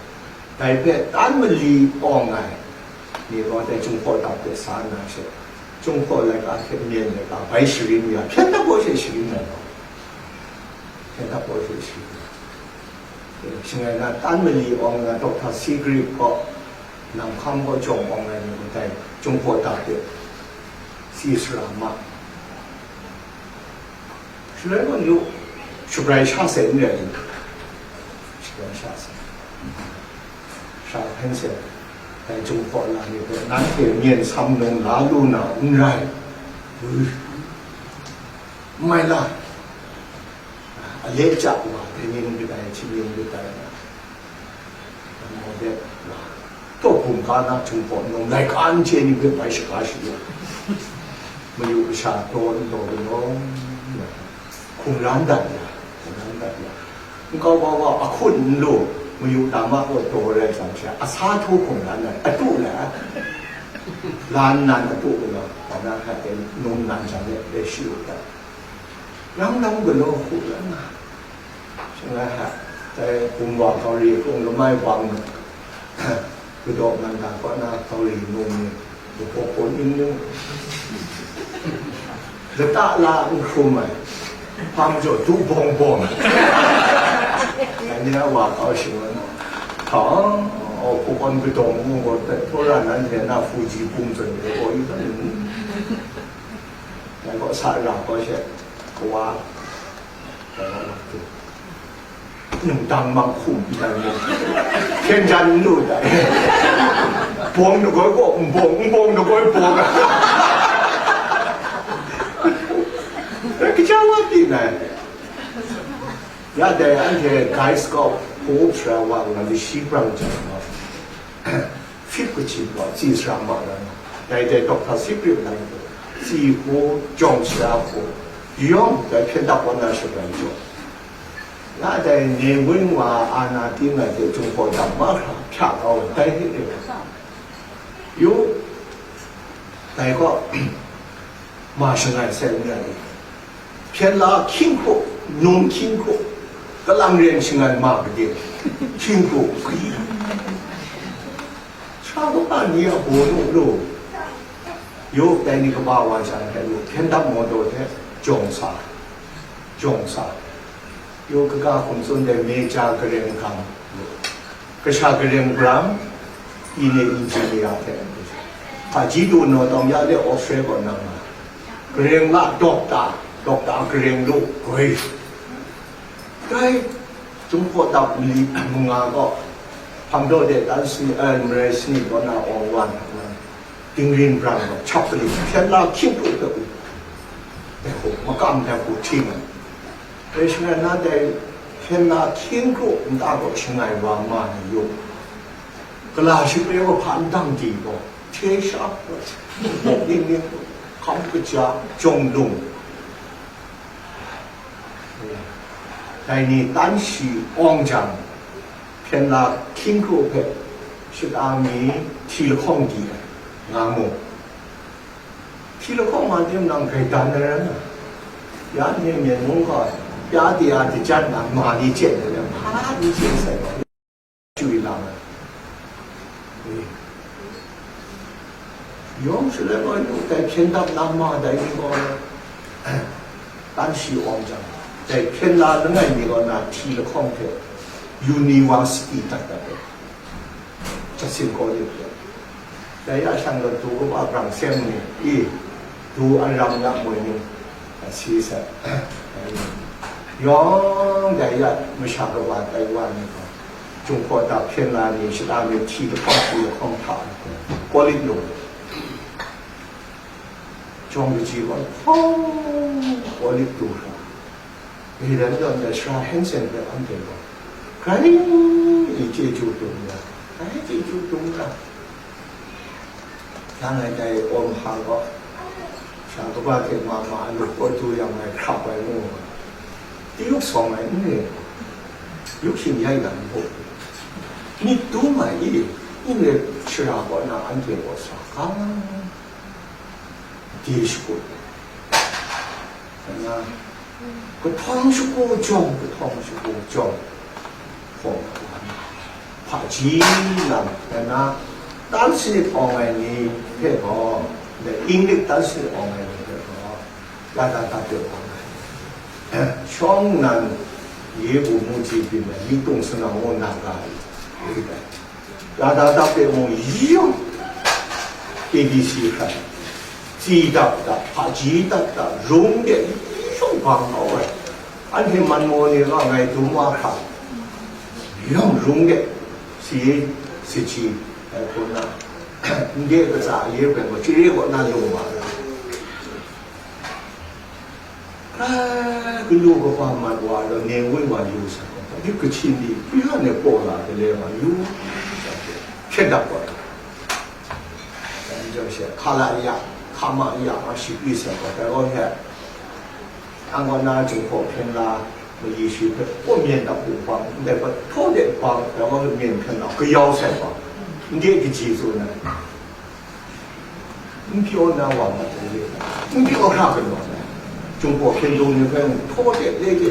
Dai hpe tan mali awng ai ni gaw dai Jinghpaw dap de sa nna she, Jinghpaw laika hte myen laika bai sharin ya, hpyen dap gaw she sharin ai gaw, hpyen dap gaw she sharin ai. Shangai na tan mali awng na Doctor Seagrave gaw, Nang hkam gaw jawng awng ai ni ndai Jinghpaw dap de, si sara ma. Shaloi gaw yu, shabrai sha sai n rai, shabrai sha sai. Sha hpen sai, dai Jinghpaw la ni hpe, nanhte myen sam num la lu na n rai. Ui, n mai la, a le ja wa, dai ning kadai, hti ning kadai na. Nang gaw de, taw hkum ka na Jinghpaw num laika n chye ni hpe bai shaga shayu, mayu kasha taw n taw galaw, hkum ran dat ya, hkum ran dat ya, nkau kau kau ahkun n lu, mayu dama kaw taw rai jang she, a sa htu hkum ran ai, atu lai, la nnan atu galaw, dai na hta e num nan jang e, e shi u dat. Rang rang galaw hku ran na, shangai hta, dai hkum wa kau ri hkung lamai bang, kadaw man da kaw na kau ri num ni, lahpaw hpaw ning ning, lata la n hkrum ai, hpang jaw du bawng bawng. Dai ni a wa kau shing ai, hta, au, hpawk kawn kadawng mu gaw, htaw ra nan hte na hpu ji bum zawn de gaw, yu dan ni. Dai gaw sa ra gaw she, kawa, dai gaw, nang dang mang hkum dai ni, hpyen jan n lu dai. Bawng dagoi gaw n bawng, n bawng dagoi bawng. Kaja wa pyi nai. Ya dai anhte Guy Scott hpaw sara wa nga lashi brang jang gaw, Fik kachyi gaw, tsi sara ma na, dai dai Doctor Seagrave nan gaw, tsi hku, jawng sara hku, yawng dai hpyen dap wan na shabrai jaw, la dai Nehwin wa a na ting ai hte Jinghpaw dap mahkra hpya kau ai, dai hte e. Yu, dai gaw, ma shangai sai n rai. Hpyen la hkying hkru, num hkying hkru, kalang ren shangai ma gade, hkying hkru gwi. Sara kaba ni a baw nu lu, yu dai ni kaba wa sha hte lu, hpyen dap mawdaw hte jawng sa, jawng sa. Yu kaga hkum tsun de, meja gareng gam, kasha gareng bram, ine injin ya hte, hpaji du naw tawm ya de, Australia kaw nang nga, gareng la, dokta, dokta gareng lu, goi. Dai, Jinghpaw dap mali manga gaw, hpang daw de tan sani, eh, marai sani kaw na awng wan, dingrin brang gaw, chap kali, hpyen la hkying hkru hpe u, dai hku, makam dai hku hti nga. Dai shangai na dai hpyen la hkying hkru nta gaw shangai wa ma ni yu. Gala shingre wa hpa n dang di gaw, hte sha, ning ning, hkam kaja, jawng lung. Dai ni tan shi awng jang, hpyen la hkying hkru hpe shata mi hti lahkawng di ai, nga mu. Hti lahkawng ma tim nang grai dan ai rai na, ya ni myen mung gaw, pya de a dajat na ma ni chyen ai rai, hpa ni chyen sai gaw, chyu lang ai. Yawng shaloi gaw, yu dai hpyen dap na ma dai ni gaw, Tan shi awng jang, dai hpyen la langai mi kaw na hti lahkawng hte university dat dat ai, Jackson College de. Dai ya shang gaw du kaba brang seng ni, i, du an ram ya moi ni, a si sa. Yawng dai ya masha kaba tai wa ni gaw, Jinghpaw ta hpyen la ni, shata mi hti lahkawng hti lahkawng hta, college lung. Jawng kaji gaw hpawng kawlik du hkra, Meren yawn ai Sara Hensen hpe anhte gaw grai chyeju dum ya, grai chyeju dum ya. Yang ai dai awng hpa gaw, sha kaba hte ma ma lu kaw du yang ai hkrap ai mu, ti yuk sawng ai n re, yuk shin yai lam hpaw, myit dum ai i, n re, shara kaw na anhte gaw sa ga. Di shakut ai, na, kahtawng shagu jawng, kahtawng shagu jawng, hpaw, hpaji lam, na, tan sanit awng ai ni hpe gaw, na, Inglik tan sanit awng ai ni hpe gaw, lata ta hpe awng ai. Shawng nnan, ye bu mu ji byin ai, mi tung sanang mu na ga ai, ngu ai. Lata dap de mung yawng, K B C hkrai, tsi dap dap, hpaji dap dap, rung de yawng bang kau ai. Anhte man maw ni ga ngai dum wa hkra, yawng rung de, si, si ji, ai hpun na, n de katsa a ye bai gaw, chye kaw na lung wa ai. Ai, galu kaba mat wa law, neng woi wa yu sa gaw, di Kachin ni, hpyi la ne paw la, gale wa yu sa gaw, hkyen dap wa. Dai majaw she, hka la ya, hka ma ya, ma shi pyi sa gaw, dai gaw he, ang gaw na Jinghpaw hpyen la, mayi shi hpe, gaw myen dap u bang, ndai hpe, htaw de bang, dai gaw myen hpyen la, kayau sai bang, n de kaji tsun ai. N pyaw na wa mat ai re, n pyaw hkra kanu ai, Jinghpaw hpyen dung ni hpe mung htaw de le de,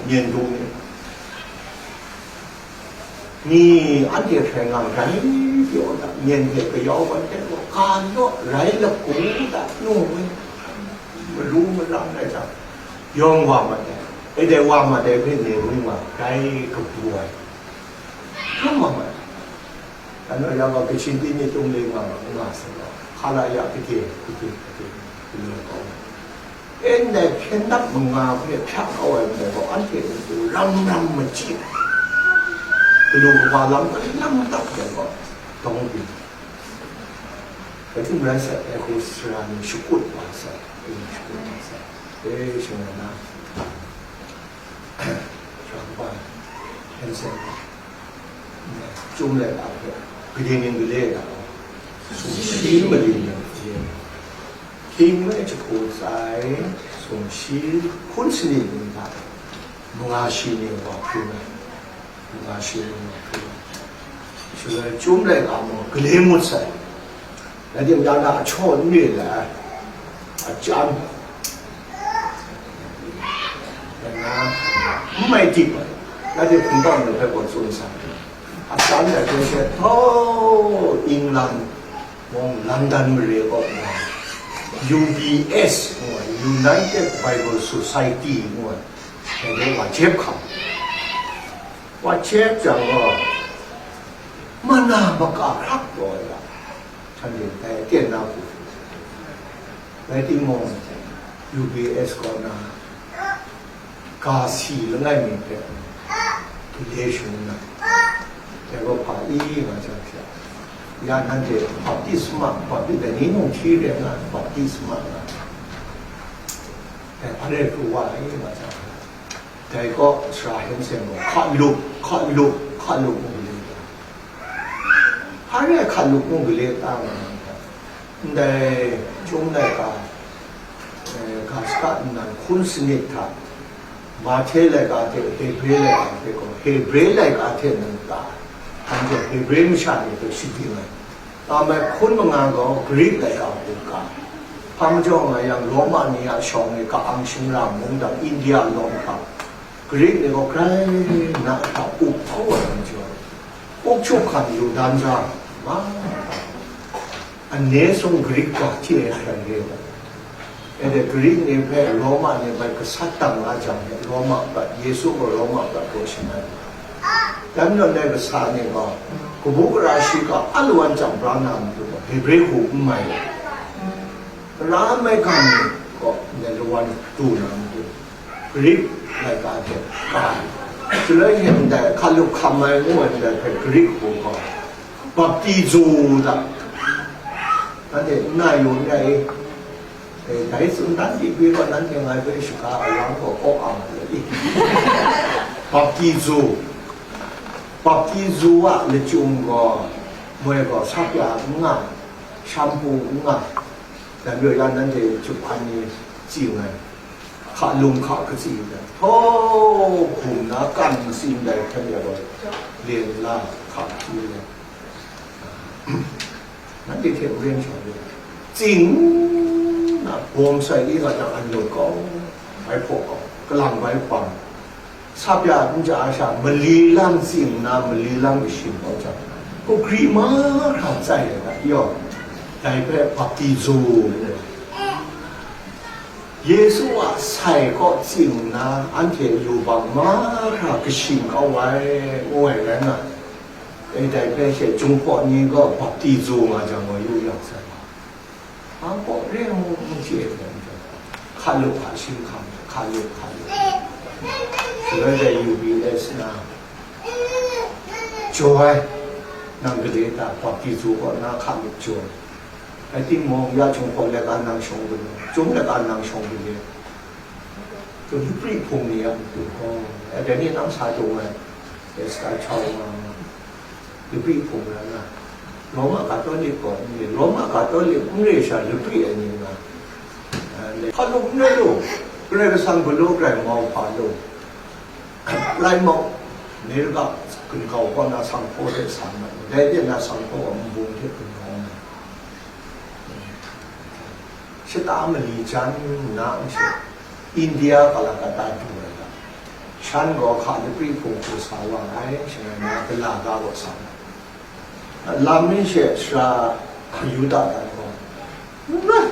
myen dung ni, ni anhte hkrai nga rai pyaw da, myen hte kayau wan hte gaw, ka naw rai lapu da, nu, malu malang rai jang, yawng wa mat ai, e dai wa mat ai hpe ne, ngu wa, rai kabu ai, hkam wa mat ai. Ano ya gaw, Kachin pyi ni tung le nga ma, nga sa gaw, hka la ya, gade, gade, gade, gade kau. E ndai hpyen dap manga hpe hpyak kau ai ndai gaw, anhte matu ram ram machyi, galu kaba lam galam dap ai gaw, dawng byin. Kaning rai sai, e hku sara ni shakut wa sai, e shakut wa sai. E, shing rai na. Sara kaba, Hensen, Chyum laika hpe, gade ning gale ga, sumshi mali ni, hkying me jahku tsai, sumshi hpun sanit ni hta, manga shi ni wa hpring ai, manga shi ni wa hpring ai. Shaloi Chyum laika mung gale ngut sai. Nanhte mada na a htaw n re ai, a chyam, na, n mai dik ai, nanhte hpungtau ni hpe gaw tsun sa, a chyam dai hpe she, htaw, England mung, London mare kaw na, U B S ngu ai, United Bible Society ngu ai, dai hpe wa jep hkam, wa jep jang gaw, mana maka hkrak taw ai ga, Shanhte dai aten na hku, rai timung, U B S kaw na, ga si langai mi hpe gale shangun ai. Dai gaw hpa i nga jang hte, ya nanhte baptisma, bapti-, dai ni mung hti re nga, baptisma nga, dai hpa rai pru wa ai nga jang hte, dai kaw Sara Hensen gaw hka lup, hka lup, hka lup ngu gale ta. Hpa rai hka lup ngu gale ta nga, ndai Chyum laika, eh, ga shaka nnan hkun sanit hta, Mahte laika hte Hebre laika hte gaw, Hebre laika hte nan ta, anhte Hebre masha ni hpe shading ai. Nga mai hkun manga gaw Grik laika hku ka. Hpa majaw nga yang, Roma ni a shawng e ka-ang shingra mungdan India lawm hta, Grik ni gaw grai na hta up hkau ai majaw, up chup hkan yu dan ra, ma, anne sung Grik ga hte ai hkrai re ai. Anhte Grik ni hpe Roma ni bai gasat dang la jang hte, Roma prat, Yesu gaw Roma prat gaw shangai. Dai majaw, dai kasa ni gaw, kabu gara shiga a lawan chyam bra na matu gaw, Hebre hku n mai ai. Tara maigan ni gaw ndai lawan du na matu, Grik laika hte ka ai. Shaloi she ndai hkalup hkam ai ngu ai ndai hpe Grik hku gaw, baptizo da. Nanhte n na yu n rai i? E, dai tsun dan di pi gaw, nanhte ngai hpe shaga a rang gaw kaw ang ai i? Baptizo. Baptizo a lachyum gaw, moi gaw, sapya n nga, shampu n nga, dai majaw ya nanhte chup hkan ni tsi nngai, hka lum hka katsi ai, htaw hkum na kan ntsin dai hkyen ya gaw, len la hka hpyi ai. Nanhte hte maren shawng de, tsing na bawm sai i ga jang, an lut kau, bai hpaw kau, kalang bai hpang, sapya n ja a sha, mali lang tsing na, mali lang kashim kau jang, kaw gri mahkra tsai ai ga, yaw, dai hpe baptizo ngu ai. Yesu a sai kaw tsing na, anhte yubak mahkra kashim kau ai, ngu ai rai nga ai. E, dai hpe she Jinghpaw ni gaw baptizo nga jang gaw yu yang sai. Hpa kaw re ai mu, n chye ai, hkalup hka shi hkam, hkalup, hkalup. Shaloi dai U B S na, jaw ai, nang gade ta, baptizo kaw na hkalup jaw ai. Rai timung, ya Jinghpaw laika nang shawng galaw, Chyum laika nang shawng galaw, Chyum lapri hpung ni a matu gaw, dai ni nang sa dung ai, Esther Chow nga, lapri hpung rai nga, Roma Katolik gaw n re, Roma Katolik n re sha lapri ai ni nga, hkalup n rai lu, Karai Kasang galaw garai mau hpa lu, rai mau, Amerika gun kau kaw na sanghpaw hte san mat lu, dai de na sanghpaw a nbung hte gun kau na. Shata mali jan nna n she, India Calcutta du ai ga, shan gaw hka lapri hpung hku sa wa ai, shangai na gala ga gaw sa ai. Lam mi she sara Yuda dan gaw, n rai,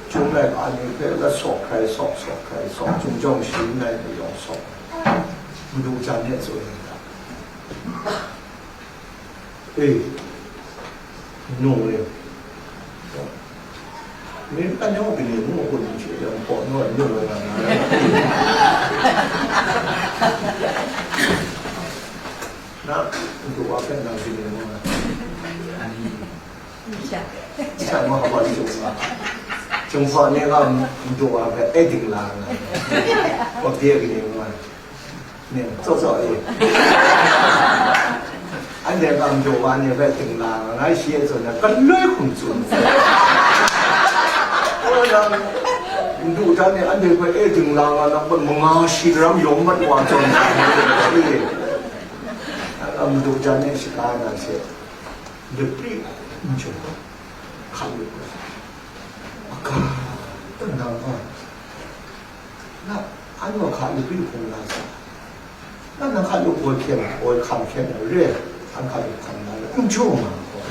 Chyum laika ni hpe la sawk hkrai sawk, sawk hkrai sawk, Chyum jawng sharin ai mayawng sawk, madu jan e tsun ai ga. E, nu e. Ni kan yawng bini ngu kun ni shi yawng paw nu ai nu ai nga na. Na, ndu wa hpe nang bini ngu na. Sha ma hpa ni jung nga. Jung hpa ni nga ndu wa hpe e ding la nga. Wa bie bini ngu na. Ning, tsaw tsaw e. Anhte kam jaw wa ni hpe dingla nga, ngai shi e tsun ai, galoi hkum tsun. O, nang, ndu hta ni anhte hpe e dingla nga, nang hpe manga shi daram yawng mat wa tawn nga, nang kam ndu hta ni shaka na she, lapri n jaw, hkan lu ai. Aga, nang a, na, anhte hka lapri hpung la sa. Na, na hka lup woi hkyen, woi hkam hkyen na re, an hka lup hkam na re, n jaw nga gaw.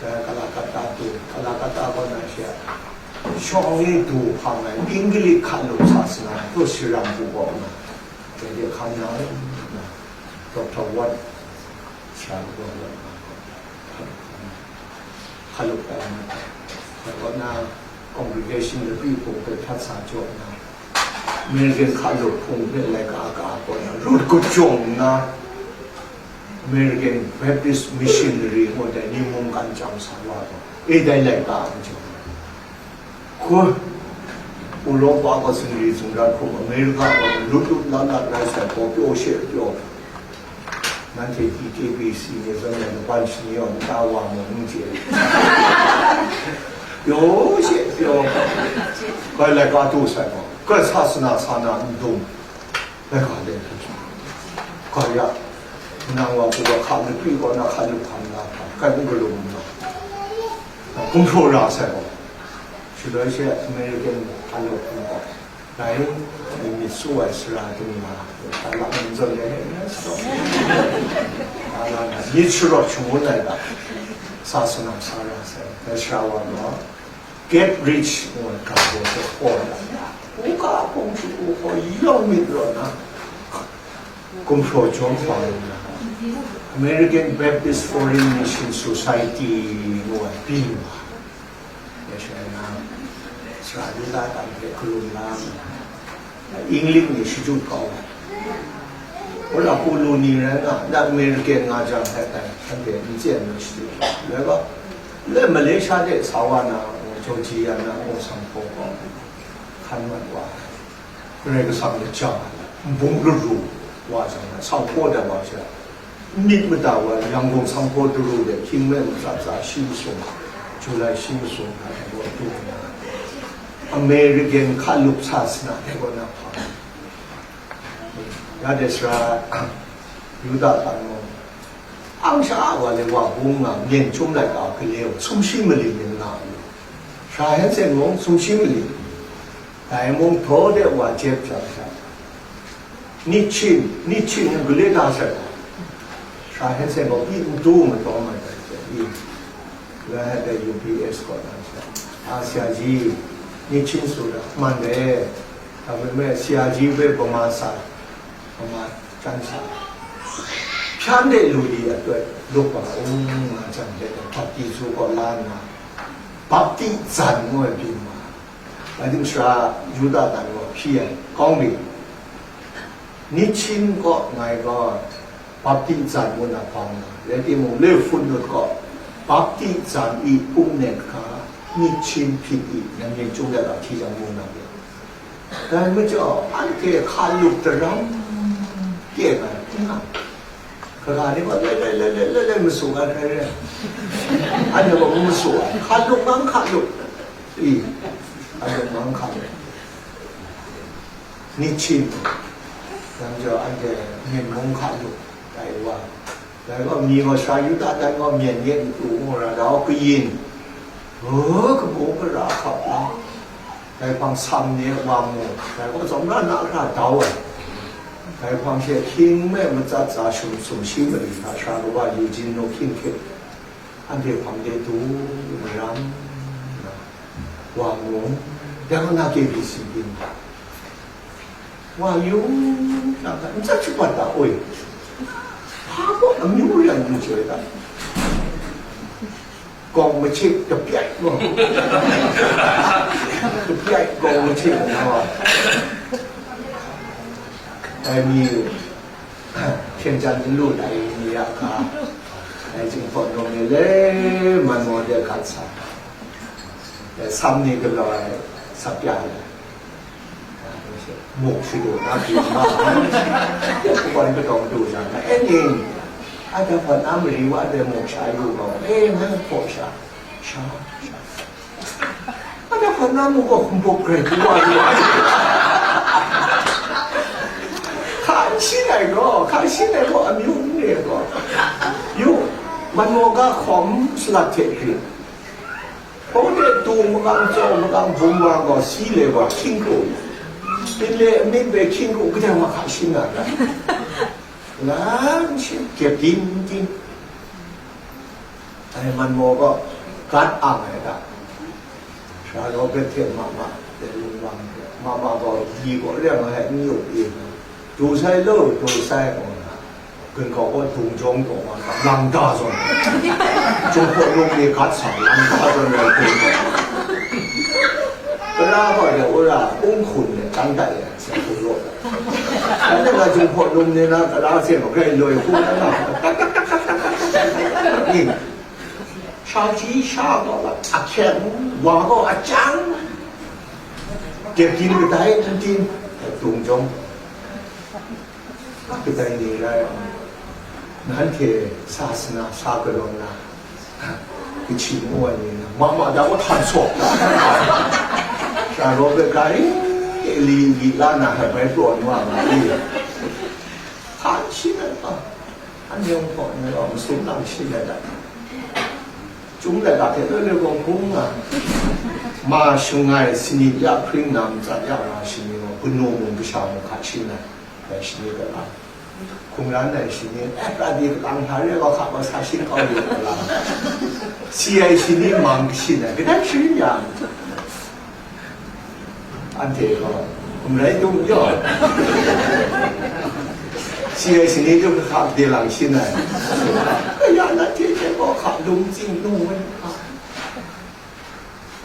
Dai Calcutta du, Calcutta kaw na she, shawng ni du hpang ai, English hka lup sa sa na, tu shiram hku gaw na, dai de hkam na, na, Doctor Watt, sha gaw na, hka lup hkam na, hka lup hkam na, hka lup hkam na, congregation lapri hpung hpe htat sa jaw na, American hka lup hpung hpe laika ka gaw na, rut kajawng nna, American Baptist Missionary ngu ai ni mungkan chyam sa wa gaw, e dai laika a majaw, hku, Uropa gaw zingri zingrat hkum, America gaw lut lut lat lat rai sai gaw, pyaw she pyaw. Nanhte T K B C ni zawn e, laban shani yaw nta wa mu n chye. Pyaw she pyaw. Bai laika du sai gaw, kai sa sana sa na n dum. Bai ga de. Ga ya. Nang wa hku gaw hka lapri kaw na hka lup hkam na hta, kai n galum na. Gumhpraw ra sai gaw. Shaloi she American hka lup hkam gaw. Dai, myit su ai sara ting ma, dai lak nang zawn ai, dai na, myit sharawt shangun ai ga, sa sa na sa ra sai, dai sara wa gaw, Get Rich ngu ai ga baw hte hkaw na, u ga hpung hku u hkaw yawng myit raw na, gumhpraw jawm hkau lu na, American Baptist Foreign Mission Society ngu ai byin wa, ya shai na, sara Yuda dang hte karum la, English ni shachyu kau ai. Wora Pulu ni rai nga, na American nga jang hpe tai, anhte n chyen na shachyu kau ai. Rai ga, le Malaysia de sa wa na, Georgia na, sang hpaw kau, hkan mat wa ai. Karai Kasang de ja ai, nbung laru wa jang na, sang hpaw dat wa sha, myit mada wa, Yangon sang hpaw daru de, hkying me matsa tsa shi masum, July shi masum na, ai gaw du na, American hkalup sa sina, ai gaw na hpa. Ya de sara, Yuda dang gaw, ang sha a wa le wa bung nga, myen chyum laika gale, sumshi mali myen nga lu. Sara hen sen mung, sumshi mali. Dai mung htaw de wa jep jang sha, nit hpyin, nit hpyin gale da sai wa. Sara hen sen gaw pyi n du matawm ai dai hte, i, la ai dai U P S kaw na sha, a, Siya ji, nit hpyin su da, man de, hta me me, Siya ji hpe Bama sa, Bama chyan sa, hpyan de lu li a tut, lup wa, um, nga jang de, bapti su kaw la nna, bapti zan ngu ai byin wa. Rai tim, sara Yuda dang gaw hpyi ai, kau mi, nit hpyin kaw ngai gaw, bapti zan ngu na hpang na, rai timung, le hpun nut gaw, bapti zan i, pung nen hkra, nit hpyin hpyin i, nan myen chyum let a hti jang mu na re. Dai majaw, anhte hkalup daram kye na, n nga. Kaga ni gaw, le, le, le, le, le, le, masu ai hkrai re. Anhte gaw masu ai. Hkalup ngang hkalup. I, hkalup ngang hkalup. Nit hpyin. Yang jaw anhte myen mung hkalup. Dai wa. Dai gaw, mi gaw sara Yuda dang gaw myen ye n pru ngu ra, dau kayin, o, kabu gara hkap la, dai hpang sam ni wa mu, dai gaw tsawmra na hkra dau ai, dai hpang she hkying me matsat tsa shum sumshi mali hta sara kaba yu jin nu hkying hkying, anhte hpang de du maram na, wa mu, dai gaw na K B C byin wa yu, n tsat shapat ta, oi, hpa gaw amyu rai n joi ta, gawng machik kapyat gaw, kapyat gawng machik na wa, dai mi, hpyen jan n lu dai mi ya hka, dai jinghpaw num ni le man maw de gat sa, dai sam ni galaw ai sa pya ai. Muk shadu na du ma, kawan kadawng du jang, e ning, a da hpa na mari wa de muk sha yu gaw, e, na hpaw sha, sha, sha. A da hpa na muk gaw hkumbuk grai du wa yu ai. Hka n shin ai gaw, hka n shin ai gaw, amyu n re gaw. Yu, man maw ga hkawm salat hte hkrit. Hpawng de tu makang, tsaw makang, bum wa gaw si le wa hkying hku, byin le amying hpe hkying hku, kadai wa hka shin na ra? Lan shin, kyep din din. Ai man maw gaw, gat ang ai ga, sara Robert hte mama hte lung wang hte, mama gaw, yi gaw, reng ai n yup i, du sai lo, du sai, gaw na. Gun kau gaw, dung jawng taw wa, lang da zawn ai. Jinghpaw num ni gat sa, lang da zawn ai, dung taw. Kara gaw de, wora, ung hkun de, tang dat ya, sa hkun law. Anhte na jinghpaw num ni na, kara se gaw, grai loi hkun na, ni, sha ji sha gaw, a hkyeng, wa gaw, a chyang. Dep din kadai, n din, dung jawng. Kadai ni rai, nanhte sasana sa galaw na, kachi ngu ai ni na, mama da wa htan saw. Sara Robert gari, li, li la na, hai bai praw nu a ma ni. Hkan shi na pa, an yawng hpaw ni gaw, masum lang shi na da. Chyum laika hte loi loi gaw hkrum nga, ma shangai sanit ya hpring na matsat ya ra shani gaw, kanu mung kasha mung hka shi na, dai shani da la. Hkungran ai shani, eh, pra di kalang hta re wa hka wa sa shin kau yu wa la. Si ai shani mang kashin ai, kadai sharin yang. Anhte gaw, hkum rai dum yaw. Si ai shani du hka de lang shin ai. Kaya na hte hte gaw hka lung tsing lung wen hka.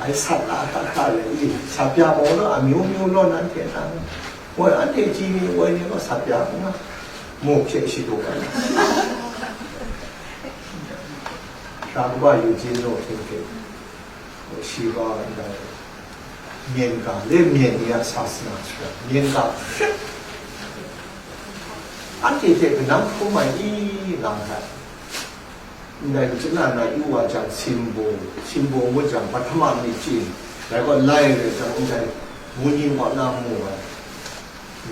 Ai sat la hkra hkra le i, ဆပ်ပြား ပုံစံ အမျိုးမျိုး လို့ နန်း ထင်တာ။ ဟို အန်တီ ကြီး နေ ဝယ် နေ တော့ ဆပ်ပြား က မုန့် ဖြစ် ရှိ တော့ ပဲ။ ဒါ ကမ္ဘာ့ ယဉ်ကျေးမှု အထင် ထင်။ ဟို ရှိ ပါ မြင် က လည်း မြင် နေ ရ ဆာစနာ ဆိုတာ မြင် က ဖြစ်။ အန်တီ တဲ့ ကနန်း ဖုံး မိုင် အီ လောင် တာ။ Ndai, kaji na, na yu wa jang, simbo, simbo ngut jang, pahtama myit chyin, dai gaw lai rai jang, ndai, mung ning kaw na mu ai,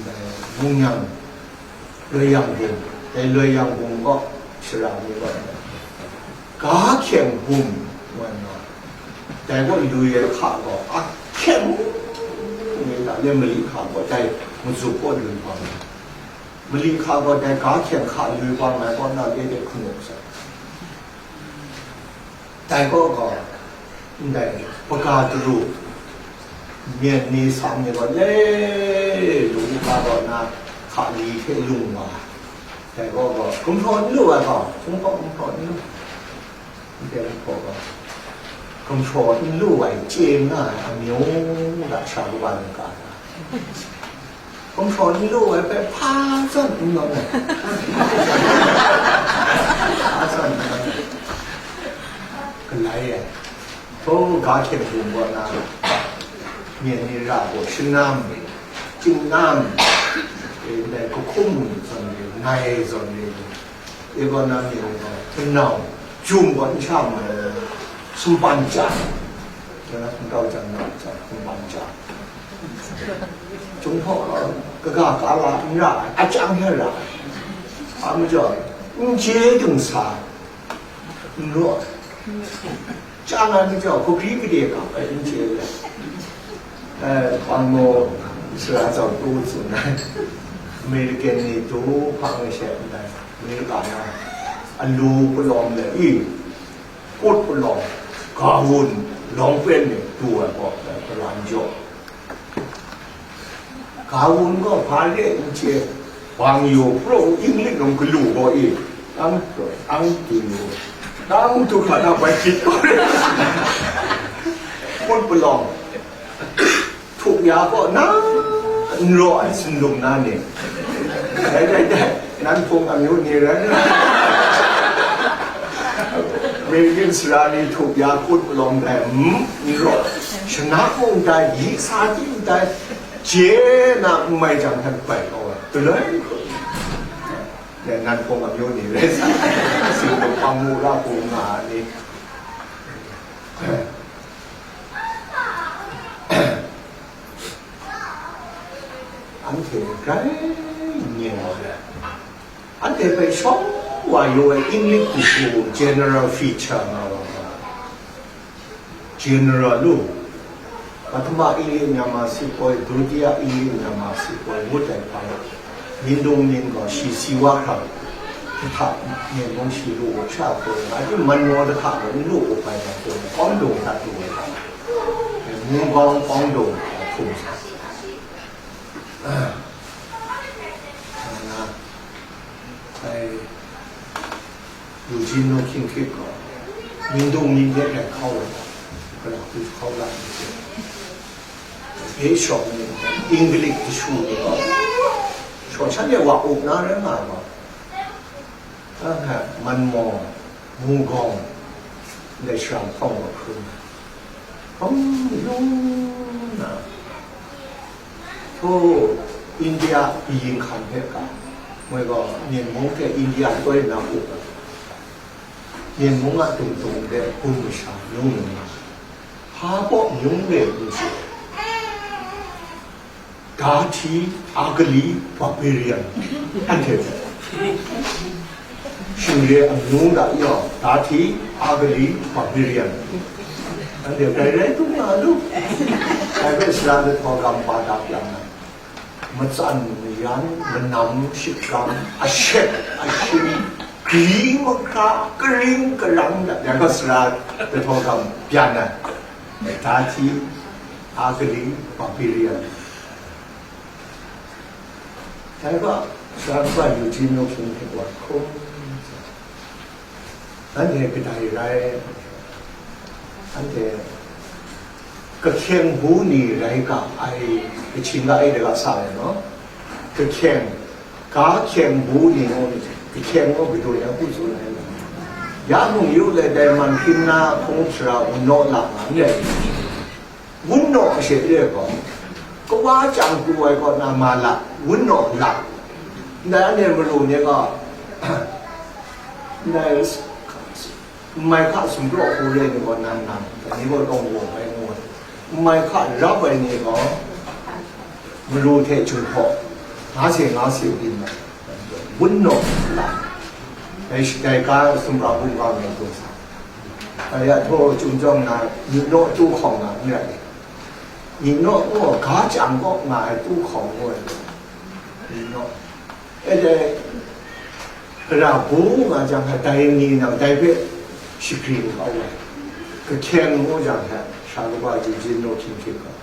ndai, mung yang, loi yang bum, dai loi yang bum gaw, shara ni gaw, ga hkyeng bum, wa na, dai gaw lu ai hka gaw, ahkyeng ni hta le mali hka gaw, dai, mazuk gaw lu ai. Mali hka gaw dai ga hkyeng hka lui wa ngai kaw na, lye de hkun u sai. Dai gaw gaw, ndai, hpaga daru, myen ni, sang ni gaw le, lu hka gaw na, hka li hte lung wa. Dai gaw gaw, gumhpraw n lu ai gaw, hkunghpraw gumhpraw n lu. Ndai hpaw gaw, gumhpraw n lu ai chye nga ai amyu ga sha kawa nu ga ta? Gumhpraw n lu ai hpe hpa zawn n lawm ai. Hpa zawn n lawm ai. Galai ai. Hpaw ga hkyeng hpung gaw na, myen ni ra gaw shanam, chyingnam, e, ndai kahkum zawn re, ngai zawn re, E gaw na myit ni gaw, hpunau, jum gaw n sha mai, sumpan ja, ya na hpungtau jan na, ja, sumpan ja. Jung hpaw gaw, kaga ka la n ra ai, a chyang hkra ra ai. A majaw, n chye dingsa, n raw ai. Chyang ai majaw, hkugri gade kap ai n chye ai. Eh, hpang gaw, sara tsawm tu tsun ai. American ni tu hpang ai she ndai, America na, alu palawng le, i, kut palawng, gawun, lawng pen ni tu ai gaw, kalan jaw. Gawun gaw hpa re n chye, Wang Yo Pro English nung galu gaw i, ang, ang tu yo, ang tu hkra na bai hpit gaw re. Hput palawng, htup ya gaw na, n raw ai sinlung na ni. Dai, dai, dai, nan hpung amyu ni rai na. Mei yin sara ni htup ya hput palawng dai, mm, n raw. Shana mung dai, yi sa ting dai, Je na n mai jang hkan bai kau ai, galoi hkut. Ya, nan hpung amyu ni rai sa, sing hpang mu la hpung nga ni. Anhte grai n yen ai. Anhte hpe shawng wa yu ai English hku general feature nga wa nga. General lu, ပထမ English Myanmar စစ်ပွဲ, ဒုတိယ English Myanmar စစ်ပွဲ ngut ai hpa, Myindung Myin gaw shi si wa hkra, hta, Myen mung shi lu u sha hkra, a hte man maw hta gaw n lu u hpai ga hkra, Kawng Dong hta du ai hta, Munggaung Kawng Dong hta hkum sa. Nga, ai, Eugene Northcliffe gaw, Myindung Myin de rai hkau ai, kalang hku hkau la ai hte, dai shawng ni, English kashu ni gaw, shawng shan de wa up na rai nga ai gaw, Ahkra, Manmaw, Mugawng, ndai shara lahkawng wa hkrum ai. Hpawng lung na, hpaw India kayin hkan hpe ga, moi gaw, Myen mung hte India toi na up ai. Myen mung a tung tung de hpung masha lung nna, hpa baw myung re n chye. Dati, ugly, barbarian. Anhte hpe. Shingre amyu da yaw, dati, ugly, barbarian. Anhte bai rai tung na lu. Dai hpe sara lahkawng gam pa da pyang na. Matsan mayan, manam shikram, ashep ashim, gri mahkra, karing karang, dai gaw sara dahtawng hkam byan ai. Dati, Agri, Barbarian. Dai gaw, sara kaba Eugene Lawson hte wa hkrum sa. Nanhte kadai rai? Nanhte kahkyeng bu ni rai ga ai, Kachin ga ai de ga sa ai no? Kahkyeng, ga hkyeng bu ni ngu, kahkyeng ngu gadun ya ku tsun ai no? Ya mung yu le, dai man hkring na hpung sara wun naw la nga n rai. Wun naw a she re gaw, kawa chyang pru ai kaw na ma la, wun naw la. Ndai anhte maru ni gaw, ndai s-, mai hka sumpraw hku re ni gaw nang nang, dai ni gaw tawng wawng ai ngu ai. Mai hka rap ai ni gaw, maru hte Jinghpaw, nga se nga se byin ai. Wun naw la. Dai shi-, dai ga sumra bungga ngai htung sa. Dai ya htaw chyum jawng na, myi naw tu hkawng na n rai. Myi naw gaw ga chyang kaw nga ai tu hkawng ngu ai. Myi naw. E dai, gara bu nga jang hta dai ni nang dai hpe shagrin kau ai. Kahkyeng ngu jang hta, sha kaba Eugene Lawson hte gaw.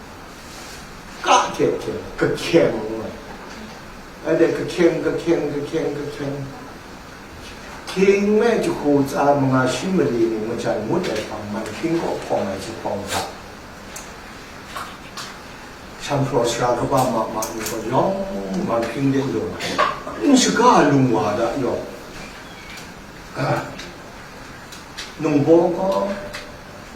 Ka hte hte kahkyeng ngu ai. Anhte kahkyeng, kahkyeng, kahkyeng, kahkyeng. Hkying me jahku tsa manga shi mali ni majan ngut ai hpang, man hkying kaw hpawng ai jahpawng hta, shanhpraw sara kaba ma ma ni gaw yawng man hkying de lung ai. N shaga lung wa da yawng. Nungbaw gaw,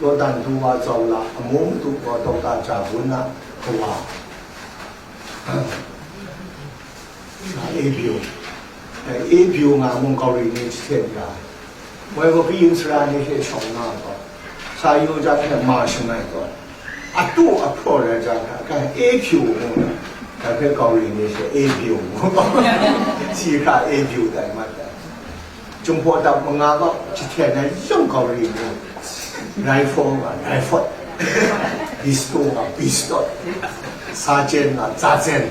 Yawdan du wa zau la, amu madu gaw, Dokta Ja Bun a kawa, Ebyu, Ebyu nga mung Kauri ni jahten ya, woi gaw kayin sara ni hte shawng nga gaw, sa yu jang hte ma shangai gaw, atu ahpraw rai jang hta, Ebyu ngu na, dai hpe Kauri ni hte Ebyu ngu gaw, si hkra Ebyu dai mat ai. Jinghpaw dap manga gaw jahten ai yawng Kauri ni, rifle nga rifle, pistol nga pistol, sergeant nga sergeant,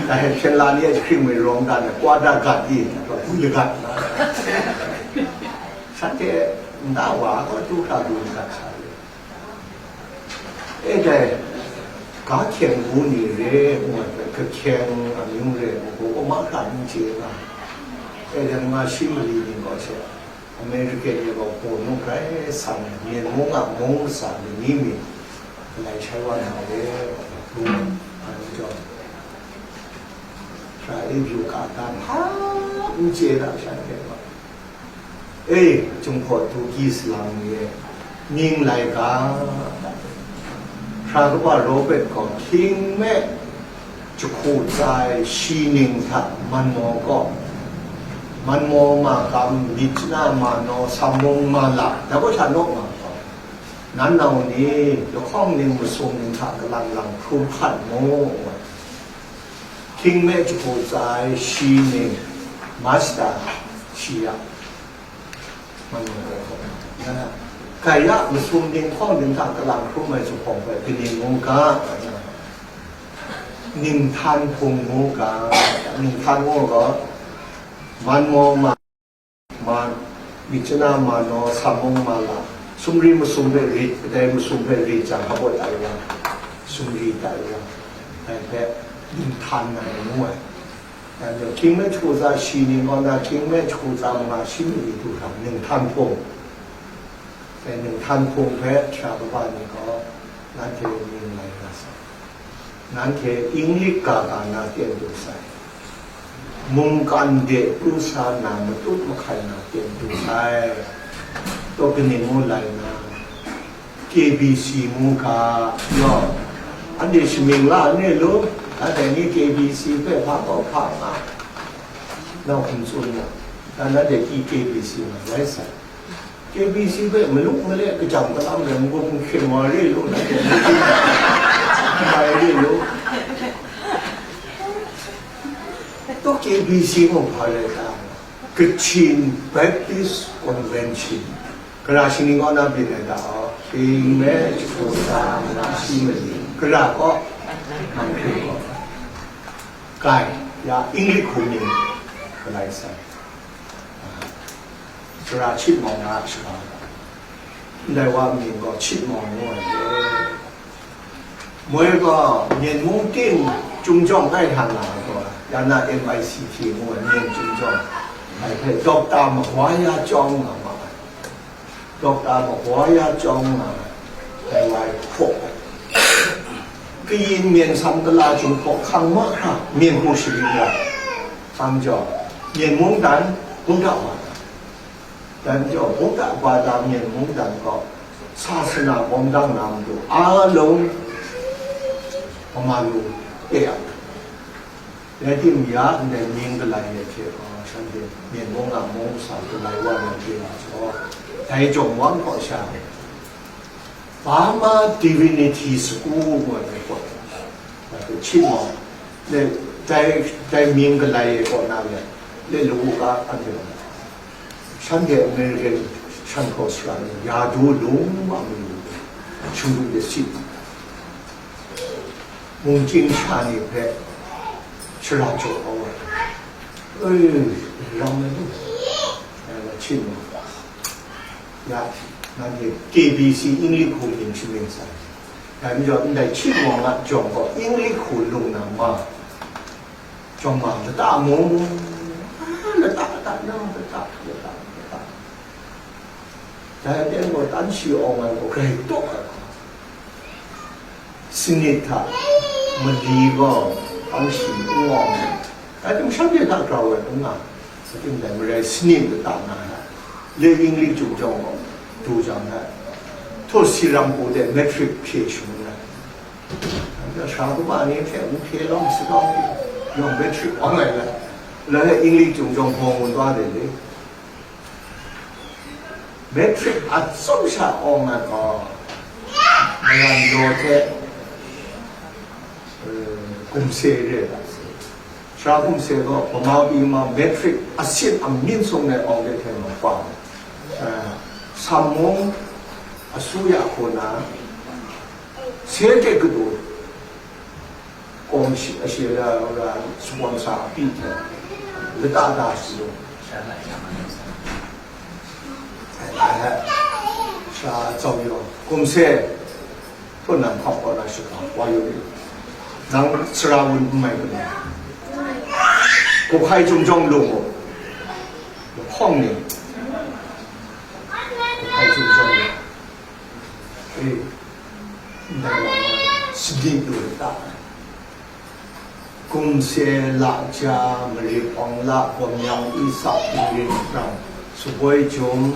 dai hpyen la ni a jahkring mi rawng dan ai, kwa da gat di, gwi lagat nga, shanhte nta wa gaw du hkra du lagat sa re. E dai, ga hkyeng bu ni re ngu ai hpe, kahkyeng amyu re ngu gaw, mahkra n chye nga. E dai, nga shi mali ni gaw she, American ni gaw gaw nu grai sang ai, Myen mung a mung masa ni ni mi, galai shai wa na re, ngu ai, ngu jaw, hkra e byu ga da hpa n chye da shanhte gaw. E, Jinghpaw Tuki salang ni e, ning lai ga, Hkra kaba Robert gaw hkying me jahku tsa ai shi ning hta Manmaw kaw, Manmaw ma kam, myit chana ma naw, samung ma la, dai kaw sha naw nga gaw, nan nau ni lahkawng ning masum ning hta kalang lang hkrum hkat mu, ngu ai. Hkying me jahku tsa ai shi ning, Mazda shi ya, Manmaw kaw, na, gaya masum ning hkawng ning hta kalang hkrum ai zuphpawng hpe kaning ngu ga, ningtan hpung ngu ga, ningtan ngu ga, Manmaw ma, ma, myit chana ma naw, samung ma la, sumri masum hpe rit, kadai masum hpe rit jang, hkabawt ai wa, sumri tai wa, dai hpe ningtan ai ngu ai. Dai majaw, hkying me jahku tsa shi ni kaw na, hkying me jahku tsa manga shi mali du hkra, ningtan hpung, dai ningtan hpung hpe sara kaba ni gaw, nanhte ning lai nga sai. Nanhte English ga ga na ten du sai. Mungkan de pru sa na, matut mahkai na ten du sai. Taw kaning ngu lai na, K B C ngu ga, yaw, anhte shamying la n re lu, anhte ni K B C hpe hpa kau hpa nga, nau hkum tsun nga, dan anhte K B C nga rai sai. K B C hpe maluk male kajam kalam rai, n-gup nhkring wa re lu, nanhte ni mai re lu. Taw K B C mung hpa rai ta? Kachin Baptist Convention. Gara shi ning kaw na byin ai ta? Hkying me jahku tsa manga shi mali. Gara kaw? Manhpung kaw. Rai, ya English hku mying galai sai. Sara Chit Mawng na shara, ndai wa mying gaw Chit Mawng ngu ai. Moi gaw, Myen mung ting Chyum Jawng ngai hta na ai gaw, ya na M I C T ngu ai Myen Chyum Jawng, ngai hpe Doctor Magwaya Chyawng nga ma ai. Doctor Magwaya Chyawng nga ai, dai wa hpaw ai. Kayin Myen Sam Kala Chyum hpaw hkang mahkra, Myen hku sharin ya, hkang jaw, Myen mungdan, Buddha wa dan. Dan jaw, Buddha wa dan Myen mungdan gaw, sasana bawng dang na matu, along, Mama lu, e a. Rai tim ya, ndai mying galai ai hte, a, shanhte Myen mung a mung sa galai wa na hte na jaw, dai jawng wang kaw sha, Burma Divinity School ngu ai hpe gaw, dai hpe Chit Mawng, dai, dai, dai mying galai ai kaw na le, le lu u ga, anhte gaw, shanhte American shan hkraw sara ni, yadu lung a mayu, shingdu de sit, mungchying sha ni hpe shara jaw kau ai. Ei, ram ai ni, dai wa Chit Mawng. Ya, nanhte K B C English hku mying shamying sai. Dai majaw, ndai Chit Mawng a jawng gaw English hku lung na ma, jawng ma lata mung, a, lata, lata, na, lata, lata, lata. Dai aten gaw, tan shi awng ai gaw, grai taw ai gaw, sanit hta mali gaw, tan shi n awng ai. Dai hte mung shanhte hta grau ai n nga, ating dai marai sanit lata na ai. Le English Chyum Jawng gaw du jang ai. Htaw si ram pru de matric hpye shangun ai. Sara kaba ni hte n hpye lawm, si lawm, yawng matric awng ai la, la he English Chyum Jawng hpawng ngu taw de le. Matric a tsawm sha awng ai gaw, Maran Yaw hte, eh, Gumse re ai. Sara Gumse gaw Bama pyi ma matric asin amyin sung ai awng de hte mung hpa, eh, Sam mung asuya hku na, se hte kadu, kawm shi, a shi ra, ra, sponsor a pyi hte, lata da shi lu. Ai, ai, ai, sha Zau Yaw, Gumse, hpun nan hkawk kaw na shaka, wa yu ni. Nang sara wun n mai kanu. Gup hkai Chyum Jawng lung u. Lahkawng ni. Gup hkai Chyum Jawng lung. Eh, ndai wa, sadi lu lata. Gumse, Laja, Marip Awng La, Bawmyang Isak, Tingrin Brang, Suboi Jum,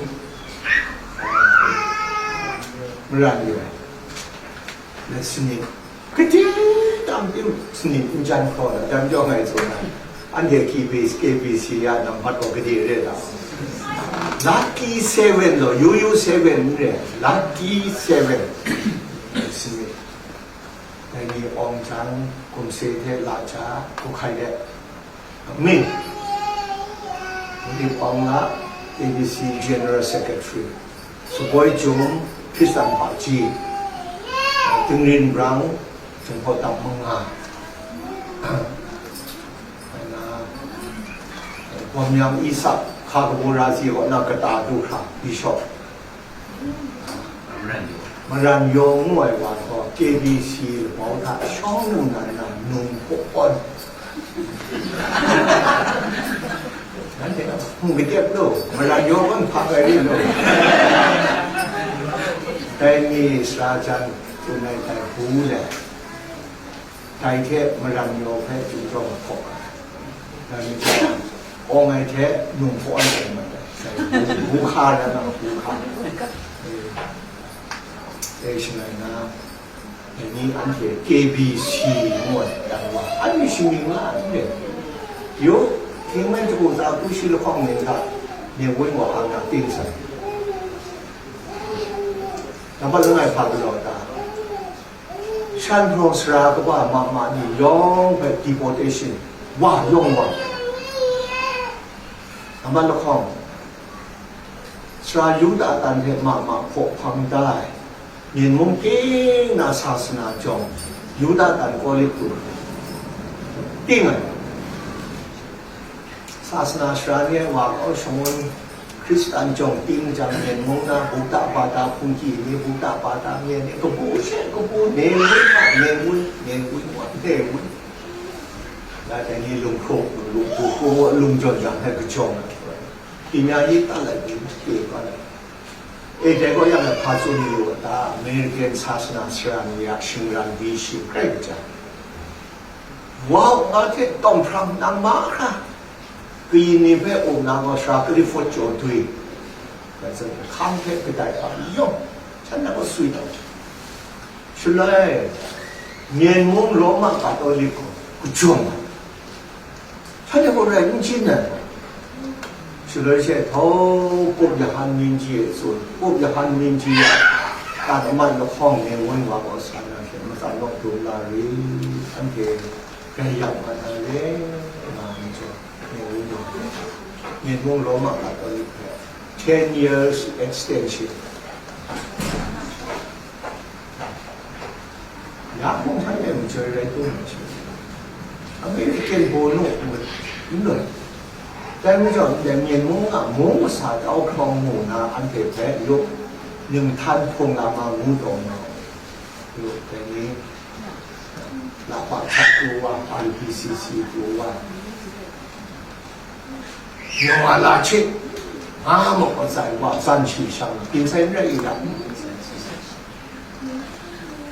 Maran Yaw, le sanit. Kaji tam tim sanit n jan hkraw na, dam jawng ai tsun ai. Anhte K B C, K B C ya nang mat gaw gade re ta? Lucky seven lo, U U seven n re, lucky seven. Sanit. Dai ni awng jang, Gumse hte Laja, Gup hkai de, Ming, Ming Awng La, A B C General Secretary, Suboi Jum, Hkristan Hpaji, Tingrin Brang, Jinghpaw Tam Manga, na, Bawmyang Isak, Hka Kabu Razi kaw na kata du hkra, Bishop, Maran Yaw ngu ai wa gaw K B C labau hta shawng ngu na na num hpawn. Nanhte hpung kadep lu, Maran Yaw gaw hpa ai ri lu. Dai ni sara jan tsun ai tai bu le. Dai hte Maran Yaw hpe Chyum Jawng hpaw ai. Dai ni hte awng ai hte num hpaw ai mat ai. Dai bu hka rai na, bu hka. Eh, eh, shaloi na, dai ni anhte K B C ngu ai, dai wa, anhte shamying la n re. Yu, htingmai hta, za hku shi lahkawng ning hta, myen wun wa ang hta ting sai. Nampat langai hpa galaw ta? Shan hprawng sara kaba ma ma ni yawng hpe deportation, wa yawng wa. Nampat lahkawng, sara Yuda tan hte ma ma hpaw hpang da ai, Myen mung ting na sasana jawng, Yuda tan kawlik hku ting ai, Sasana sara ni ai wa kau shangun Hkristan jawng ting jang, Myen mung na Buddha bata hpungki ni, Buddha bata myen ni, kabu she kabu, ne wun ma, ne wun, ne wun wa, ne wun. Ya dai ni lung hkraw, lung hkraw, lung jawn jang, hai kajawng na. Pyi nya yi ta lai, pyi kyu kyu kau lai. E, dai gaw yang na hpa tsun yu wa ta, American sasana sara ni ya shingran di shi grai kaja. Wa u nga hte tawng hprang nang mahkra, kayin ni hpe um na gaw sara Clifford Jaw dwi, hkang hte kadai hpa yawng, shanhte gaw sui taw. Shaloi, Myen mung Roma Katolik gaw kajawng ai. Shanhte gaw rai n chyin ai. Shaloi she, htau, Pope Johan Minji e tsun, Pope Johan Minji a, kan amat lahkawng Myen mung wa gaw sa na she, matsan lawk dum la ri, anhte grai yang mat na re, nga myit jaw, Myen mung wa, Myen mung Roma Katolik hpe ten years extension. Ya hpung hkan e majaw rai tu ma shi. American bono n loi. Dai majaw, ndai Myen mung a mung masa tau hkawng mu na anhte hpe yu, ning htan hpung lama ngu taw nga u. Yu, dai ni, na pa hta tu wa, R P C C tu wa. Yawng a la hte, nga maw, atsai wa tsan shi shang, pyin sai n rai i ra.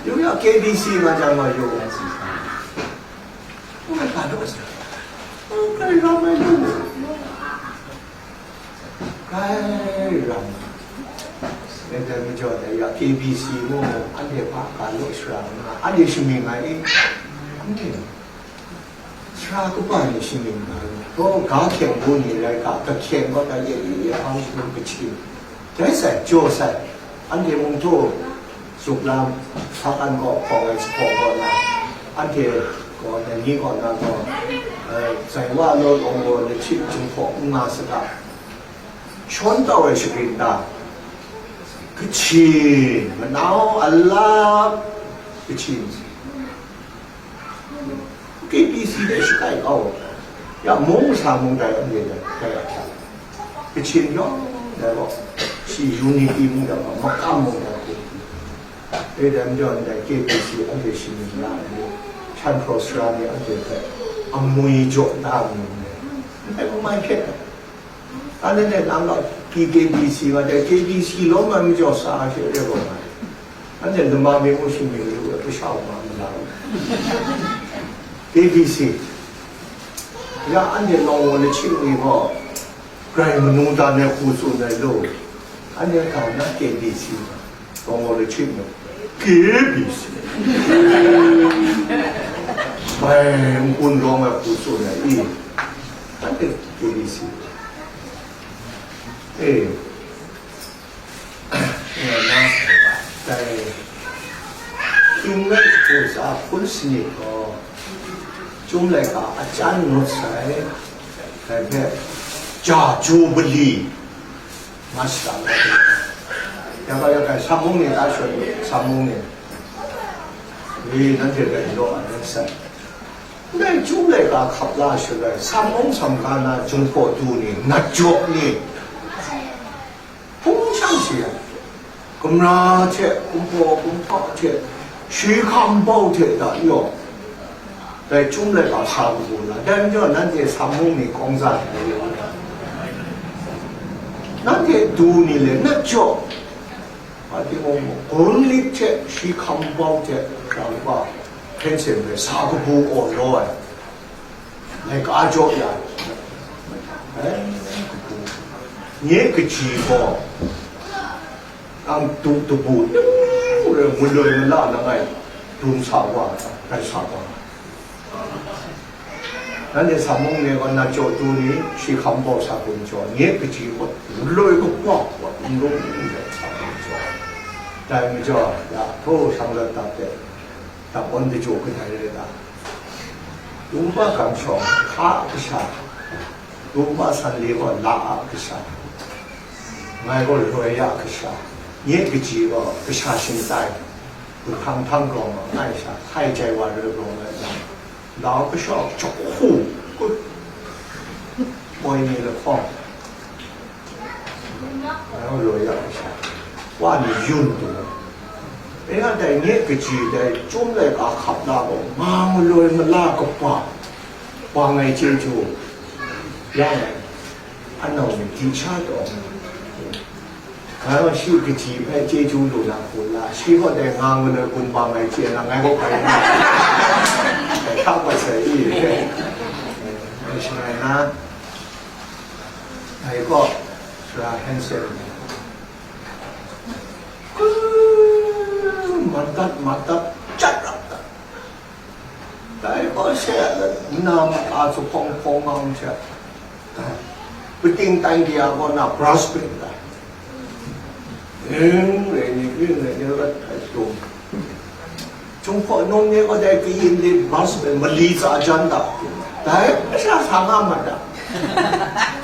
Yu ya K B C nga jang wa yu. Ngai ka daw sa. Ngai ram ai lu. Ngai ram. Ngai dai majaw dai ya K B C mu, anhte hpa ka law sara nga, anhte shamying ai i. Anhte. Sara kaba ni shamying ai, gaw ga hkyeng bu ni rai ga, kahkyeng gaw ga ye ye ye hpang shagun kachyin. Dai sai, jaw sai, anhte mung htaw, zuk lam, htak an gaw hpawng ai jahpawng gaw na, anhte gaw, dai ni gaw na gaw, eh, zai wa law lawng gaw, lahchit jinghpaw n nga saga, shawn tau ai shagrin ta, kachyin, manau alap, kachyin. K B C de shakai kau. Ya mung sa mung dai anhte dai, dai ahkyak. Kachin yawng dai gaw, shi unity mung dai gaw, makam mung dai gaw. E dai majaw ndai K B C anhte shani na ni, Chan Hpraw Sara ni anhte hpe amwi jaw da mi ndai. Ndai hpe mai hpyet ai. Anhte nang gaw K B C wa dai, K B C lawm ai majaw sa hte re gaw nga ai. Anhte lama mi mung shi mi lu ai, kasha wa ma ma la u. K B C. Ya anhte nawng wa lahching ni gaw, grai manu dan ai hku tsun ai lu. Anhte ga na K B C wa. Nawng wa lahching ni, K B C. Bai, n-gun rawng ai hku tsun ai i. Anhte K B C. E, nga na, dai, King Rai Hku Za Hpun Sanit gaw, Chyum Laika a chyan ngut sai, dai hpe, Ja Jubili, nga shada nga ai. Ya ga, ya ga, Samung ni ta shut, Samung ni. Ni, nanhte dai law ai rai sai. Ndai Chyum Laika hkap la shaloi, Samung Samga na Jinghpaw Du ni, Nat Jaw ni, hpung shang shi ai, gumra hte, kumhpaw kumhpa hte, shi hkam bau hte da yaw, dai Chyum Laika sa kabu la, dai majaw nanhte Samung ni kawng za ai, nanhte Du ni le Nat Jaw, a, timung, gun lit hte, shi hkam bau hte, Hkra Kaba hpyen hte sa kabu awng law ai. Laika jaw ya. Eh, nye kaji gaw, ang tu, tubu, rai, maloi mala langai, dum sa wa, rai sa wa. Nanhte Samung ni gaw Nat Jaw Du ni, shi hkam bau sa gun jaw, nye kaji gaw, maloi kaba wa, dum dum rai sa gun jaw. Dai majaw, ya, htaw shang lat dat de. Dap awn dajaw kadai rai ta? Dumba gam shawng hka a kasha, dumba san le gaw la a kasha, ngai gaw loi a kasha, nye kaji gaw kasha shingtai, gumhkrang hpang grawng gaw ngai sha, hkai jai wa rai grawng ai lam, lau kasha jahku kut. Moi ni lahkawng, ngai wa loi ya ai sha, wa ni yun tu, e ya dai nye kaji dai chyum laika hkap la gaw, nga maloi mala kaba bang ai chyeju, ya ngai, anau ni di sha taw, ngai wa shi kaji hpe chyeju lu na hku la, shi gaw dai nga maloi gun bang ai chye na, ngai gaw bai na, dai hta bai sai i, ngai shangai na. Dai gaw, Sara Hansen ni, madat madat, jat rap dat. Dai gaw she, nna maka zuphpawng hpawng nga hte, pating tai de a kaw na brush pen tai. Ring rai ni, ring rai ni, rat ai tum. Chyum hkaw num ni gaw dai kayin de brush pen mali tsa jan da. Dai masha sa nga mat da.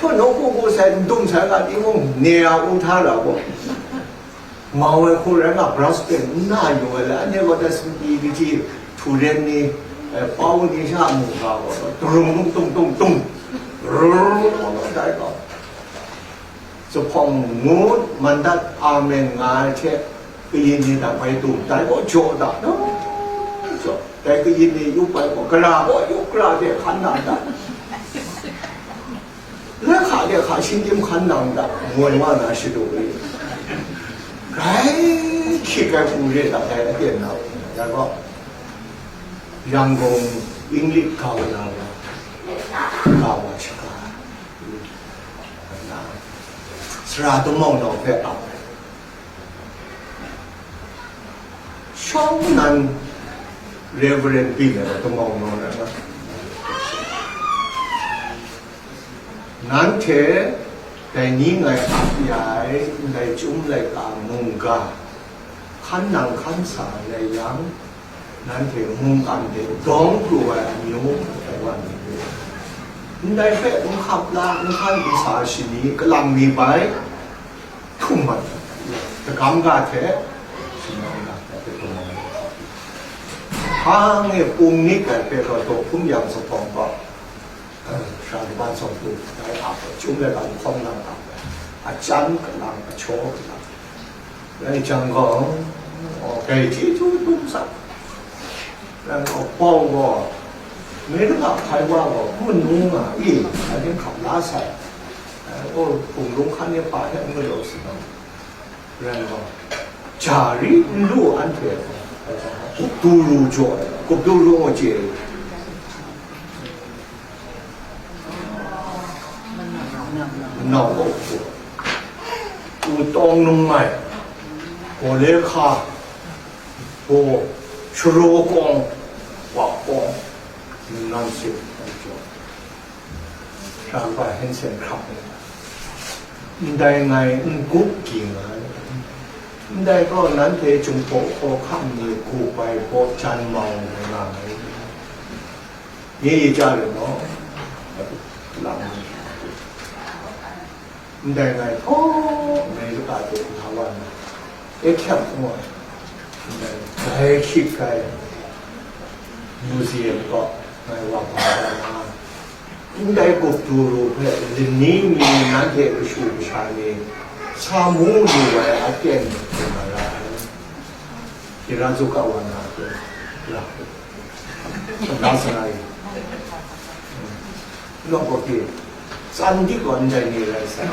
Hpawt nawku ku sai, n dum sai ga, timung ne a u hta ra gaw. Mau ai hku rai nga, brush pen n na yu ai le, anhte gaw dai sumpi kaji htu ren ni, eh, pau ni sha mu ga gaw, turung tung tung tung tung, rung dai gaw. Zuphpawng ngut, mandat, amen nga ai hte, kayin ni dang bai tum, dai gaw jaw da, jaw, dai kayin ni yup ai gaw, gara gaw yup gara de hkan na da. Lahka de hka shinggyim hkan na da, moi wa na shadu ni, grai hkyit ai hku re da, dai aten na, dai gaw, Yangon English gau na wa, gau wa shaga, na, Sara Tumau Nau hpe ap ai. Shawng nnan Reverend Bing ai Tumau Nau na, nanhte dai ni ngai ap ya ai ndai chyum laika mungga, hkan nang hkan sa lai yang, nanhte mungkan de dawng pru ai amyu, ai wa ni, ndai hpe n hkap la, n hkan n sa shani kalang mi bai, hkum mat, dagam ga hte, shangang ga hte, hpa nge pung nit ai hpe gaw daw hkum yang zuphpawng gaw, eh, sha kaba tsawm tu, dai ap ai, chyum laika lahkawng lang ap ai, a chyan kalang, a hkyaw kalang, rai jang gaw, oh, dai chyeju dum sa, rai gaw, bau gaw, Amerika hpai wa gaw, mun nu nga i, a ding hkap la sai, eh, oh, hpung lung hkan ni hpa hte n galaw si gaw, rai gaw, jari n lu anhte, gup du ru jaw ai, gup du ru chye, manau gaw jaw, u tawng num mai, gaw le hka, gaw sharaw kawng, wa kawng, nnan se, jaw. Sara Hansen hkrap ai. Ndai ngai n gup ging ai. Ndai gaw nanhte Jinghpaw hkawhkam ni gup ai baw jan mau nga ai. Nye ye ja le maw? Lang. Ndai ngai htaw Amerika de na wa na, e hkyang ngu ai. Ndai dai hkyit kai museum kaw ngai wa ba ai na, ndai gup du ru hpe lani mi nanhte kashu kasha ni sa mu lu ai aten hte na ra ai. Kira zuka wa na hte ra. Shada sarai. Lawk gaw pyi, tsan dik gaw ndai ni rai sai.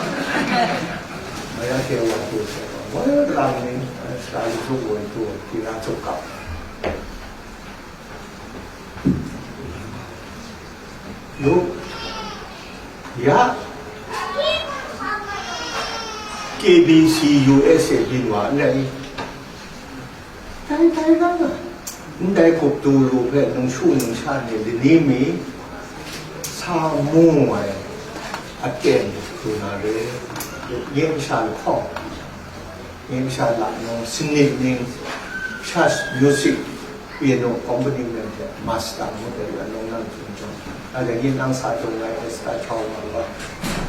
Maya hte wa du sai gaw, woi lang ni, shada luzuk woi du, kira zuka. Yu, ya, K B C U S A byin wa n rai i? Dai, dai rai na, ndai gup du ru hpe nungshu nungsha ni lani mi sa mu ai aten du na re, nye kasha lahkawng, nye kasha la nung, sanit ning, church music, piano company ning hte master ngu de la nung nang hkying chyawm, a de nye nang sa dung ai Esther Chow nga ga,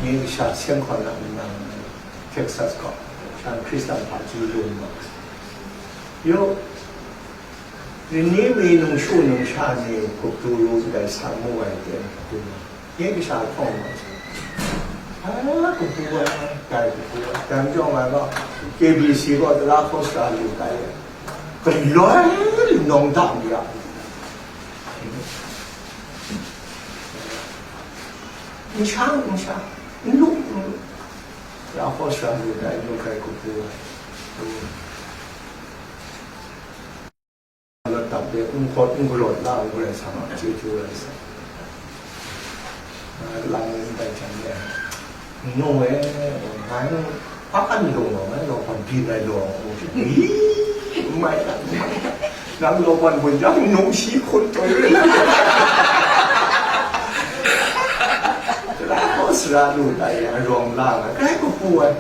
nye kasha seng hkawn na nang, Texas kaw, shan Hkristan hpaji lung ma. Yo, lani mi nungshu nungsha ni gup du ru ndai sa mu ai de, nye kasha hkawng ma. Ai, kabu ai, dai kabu ai. Dai majaw ngai gaw, K B C gaw tara hkaw sara lu tai ai. Galoi nawng da mi ya. N sha, n sha, n lu, n lu. Tara hkaw sara lu tai, n lu hkrai kabu ai. Lat dap de, n hkawt n galawt la ai Karai Kasang a chyeju rai sa. Lang ndai hte, n nu e, ngai hpa kan lung ai, law ban byin ai law, n mai, n mai, nang law ban bun jang, n nu shi hkun tawn rai. Tara hkaw sara lu tai, a rawng la ai, grai kabu ai.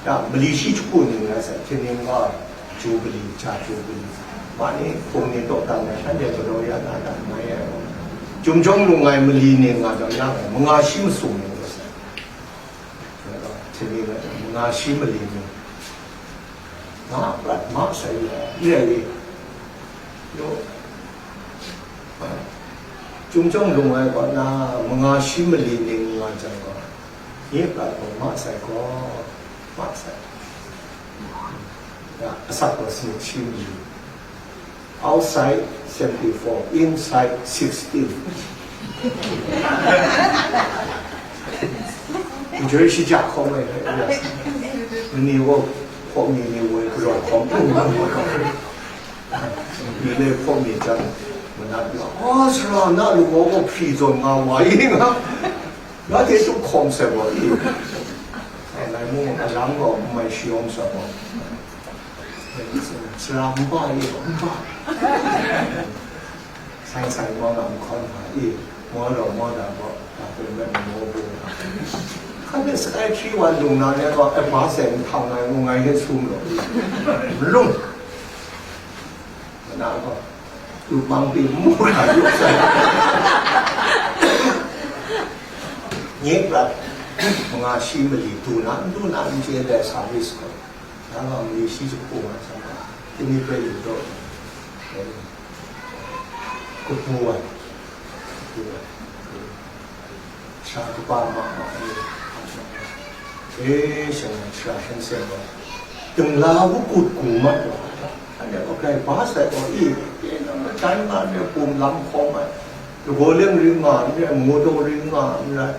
Ya, mali shi jahku ning rai sai, hpyen ning nga, Jubili, ja Jubili. Ma ni, hpung ni, dawdan ai, shanhte galaw ya na dan mai ai. Chyum jawng lung ai mali ning nga jang, ya, manga shi masum ning rai sai. Hpyen ning rai, manga shi mali ning. Nga prat ma sai ya, ya, ya. Yo. Chyum jawng lung ai kaw na, manga shi mali ning nga jang gaw, nye prat gaw ma sai gaw, ma sai. Ya, asak gaw sanit shi mali. Outside seventy-four, inside sixteen. Njoi shija hkawm ai, ya. Ni wo, hkawm ni, ni wo, galaw hkawm, hkawm ni. Mile hkaw mi jang, manat la, "O, sara, na lagaw gaw hpri zawn nga wa i nga, na hte tup hkawm sai gaw i?" Ai, ngai mung alang gaw n mai shayawng sai gaw, "Sara, n ba i, n ba." Sai sai gaw na n hkawn hta i, maw rau maw da gaw, da hpe rai nna maw bu nga. Hkan hte sakai hkri wa lung na ni gaw, "Ai, ba sai n hkang ai," ngu ngai hte sum law i, n lung. Mana gaw, lu mang pyi mu na yu sai. Nye prat, manga shi mali du na, n du na, n chye dai service gaw, na nga mali shi jahku nga sa ma, tini hpe yu daw, kabu ai, kabu ai. Sha kaba ma ma ni, e, shangai sara hkyen seng gaw, dingla wu kut gu mat wa, anhte gaw grai ba sai gaw, i, e, nang matai nga re, bum lam hkawm ai, lagaw leng ring nga n rai, maw daw ring nga n rai,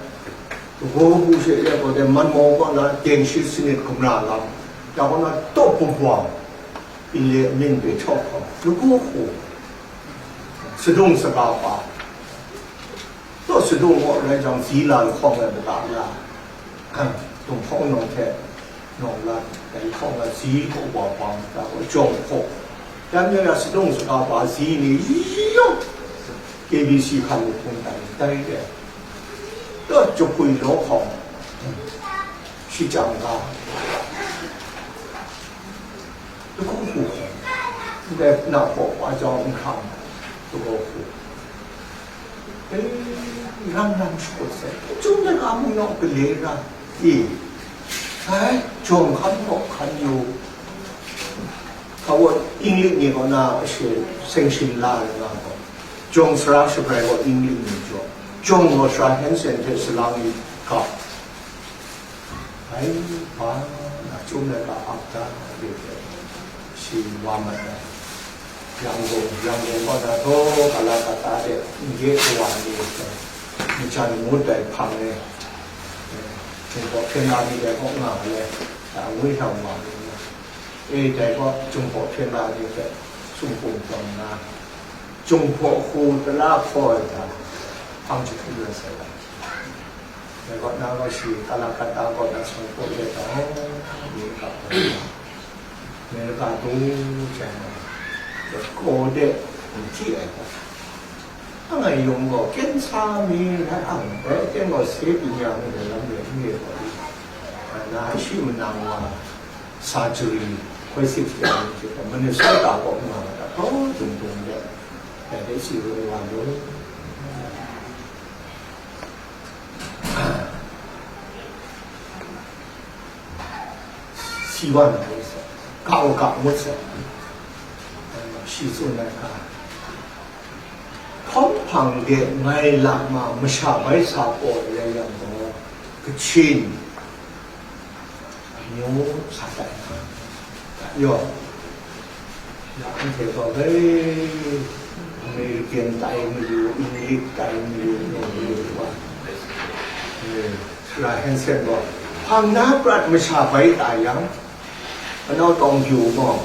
lagaw bu she re gaw, dai man maw gaw na, den shi sanit gumra lam, ya gaw na, tawp bumbuang, inle amin hpe htaw hkawm, lagaw hku, sadung saga pa, Taw sadung gaw rai jang, zi la lahkawng ai mata la, Tumhkawng nawng hte nawng lat, dai lahkawng ai zi hkaw wa wa mata gaw jawng hkaw. Dan mi na sadung saga pa zi ni yawng K B C hkan lu hpung tai, tai de. Taw jahpui law hkawng, shajang ga. Lagaw hku hkawng, ndai na hpaw wa jau n hkang, lagaw hku. E, ram ram shakut sai, chyum na ga mung naw gale ra, i, ai, jawng hkan gaw hkan yu. Hkawa English ni gaw na ashe sanction la ai nga gaw, jawng sara shabrai gaw English ni jaw, jawng gaw sara Hanson hte salang ni ga. Ai, ma, na chyum ai ga ap da, re hte, shi wa mat ai. Yangon, Yangon kaw na taw, kala kata de, n-, ye kawa ni, majan ngut ai hpang e, Jinghpaw hpyen la mi dai kaw nga le, da ngwi hkam wa ni, e, dai kaw Jinghpaw hpyen la mi hpe sumhpung tawn na, Jinghpaw hku tara hkaw ai hta, hpang jahtum rai sai ai. Dai kaw na gaw shi, kala kata kaw na sang hpaw let ai, Amerika kaw na, Amerika du jang gaw, kaw de n hti ai gaw, angai yawng gaw, kensa mi rai ang, dai teng gaw, se byin ya mi rai lam rai n re gaw, na shi manang wa, surgery, hkoi sit ya mi hte gaw, Minnesota kaw nga ai, hkaw dung dung de, dai de si rai wa lu. Si wa na rai sai, ga wa ga ngut sai, shi tsun ai hka, hkawm hpang de ngai lak ma masha bai sa paw rai yang gaw, Kachin amyu sa tai na, yaw, ya anhte gaw bai, American tai mayu, English tai mayu, mayu wa. Eh, Sara Hansen gaw, hpang na prat masha bai tai yang, anau tawng kyu gaw,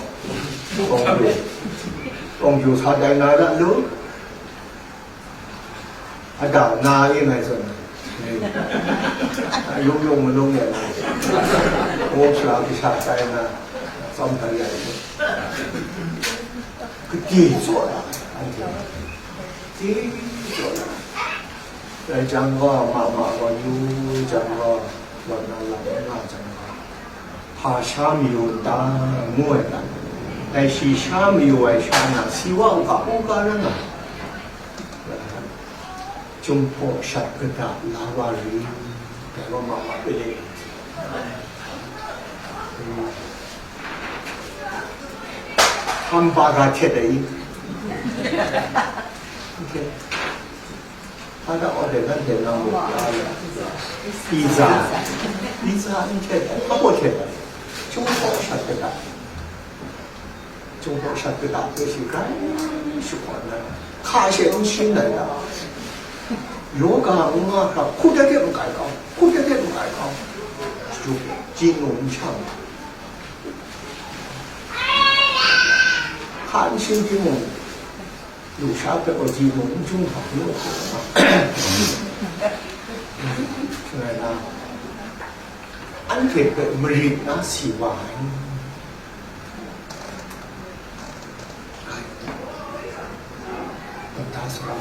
tawng kyu, tawng kyu sa tai na ra lu. Ada na e ngai zawn, yung yung malung ya na, o sha kasha tai na, tsawm tai ya. Kati tsaw la, anhte. Kati tsaw la. Dai jang gaw, ma ma gaw, yu jang gaw, gaw na lam nga jang gaw. Hpa sha mayu n ta, ngu ai ta? Dai shi sha mayu ai sha na, si wa u ga, u ga ran nga. Chyum hpaw shat kata la wa ri, dai wa ma ma pele. Hkam pa ga htet ai i? Hpa da wa de, nanhte nang muk ya ya. Pizza. Pizza n htet ai, hpa htet ai. Chyum hpaw shat kata. Chyum hpaw shat kata hpe shi grai shakawn ai. Hka she n shin ai ta? Yoga n nga hkra, hkut dat de n kai kau, hkut dat de n kai kau. Ji nu n shang. Hka n shin timung, Lusha hpe gaw ji mung n chyung hkra hkru hkra nga. Shaloi na, anhte hpe marit na si wa ai. Ai, Dokta Sara,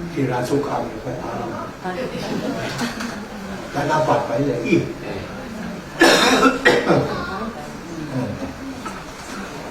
Hkira Suka mi hpe a nga. Dan na bat bai le i.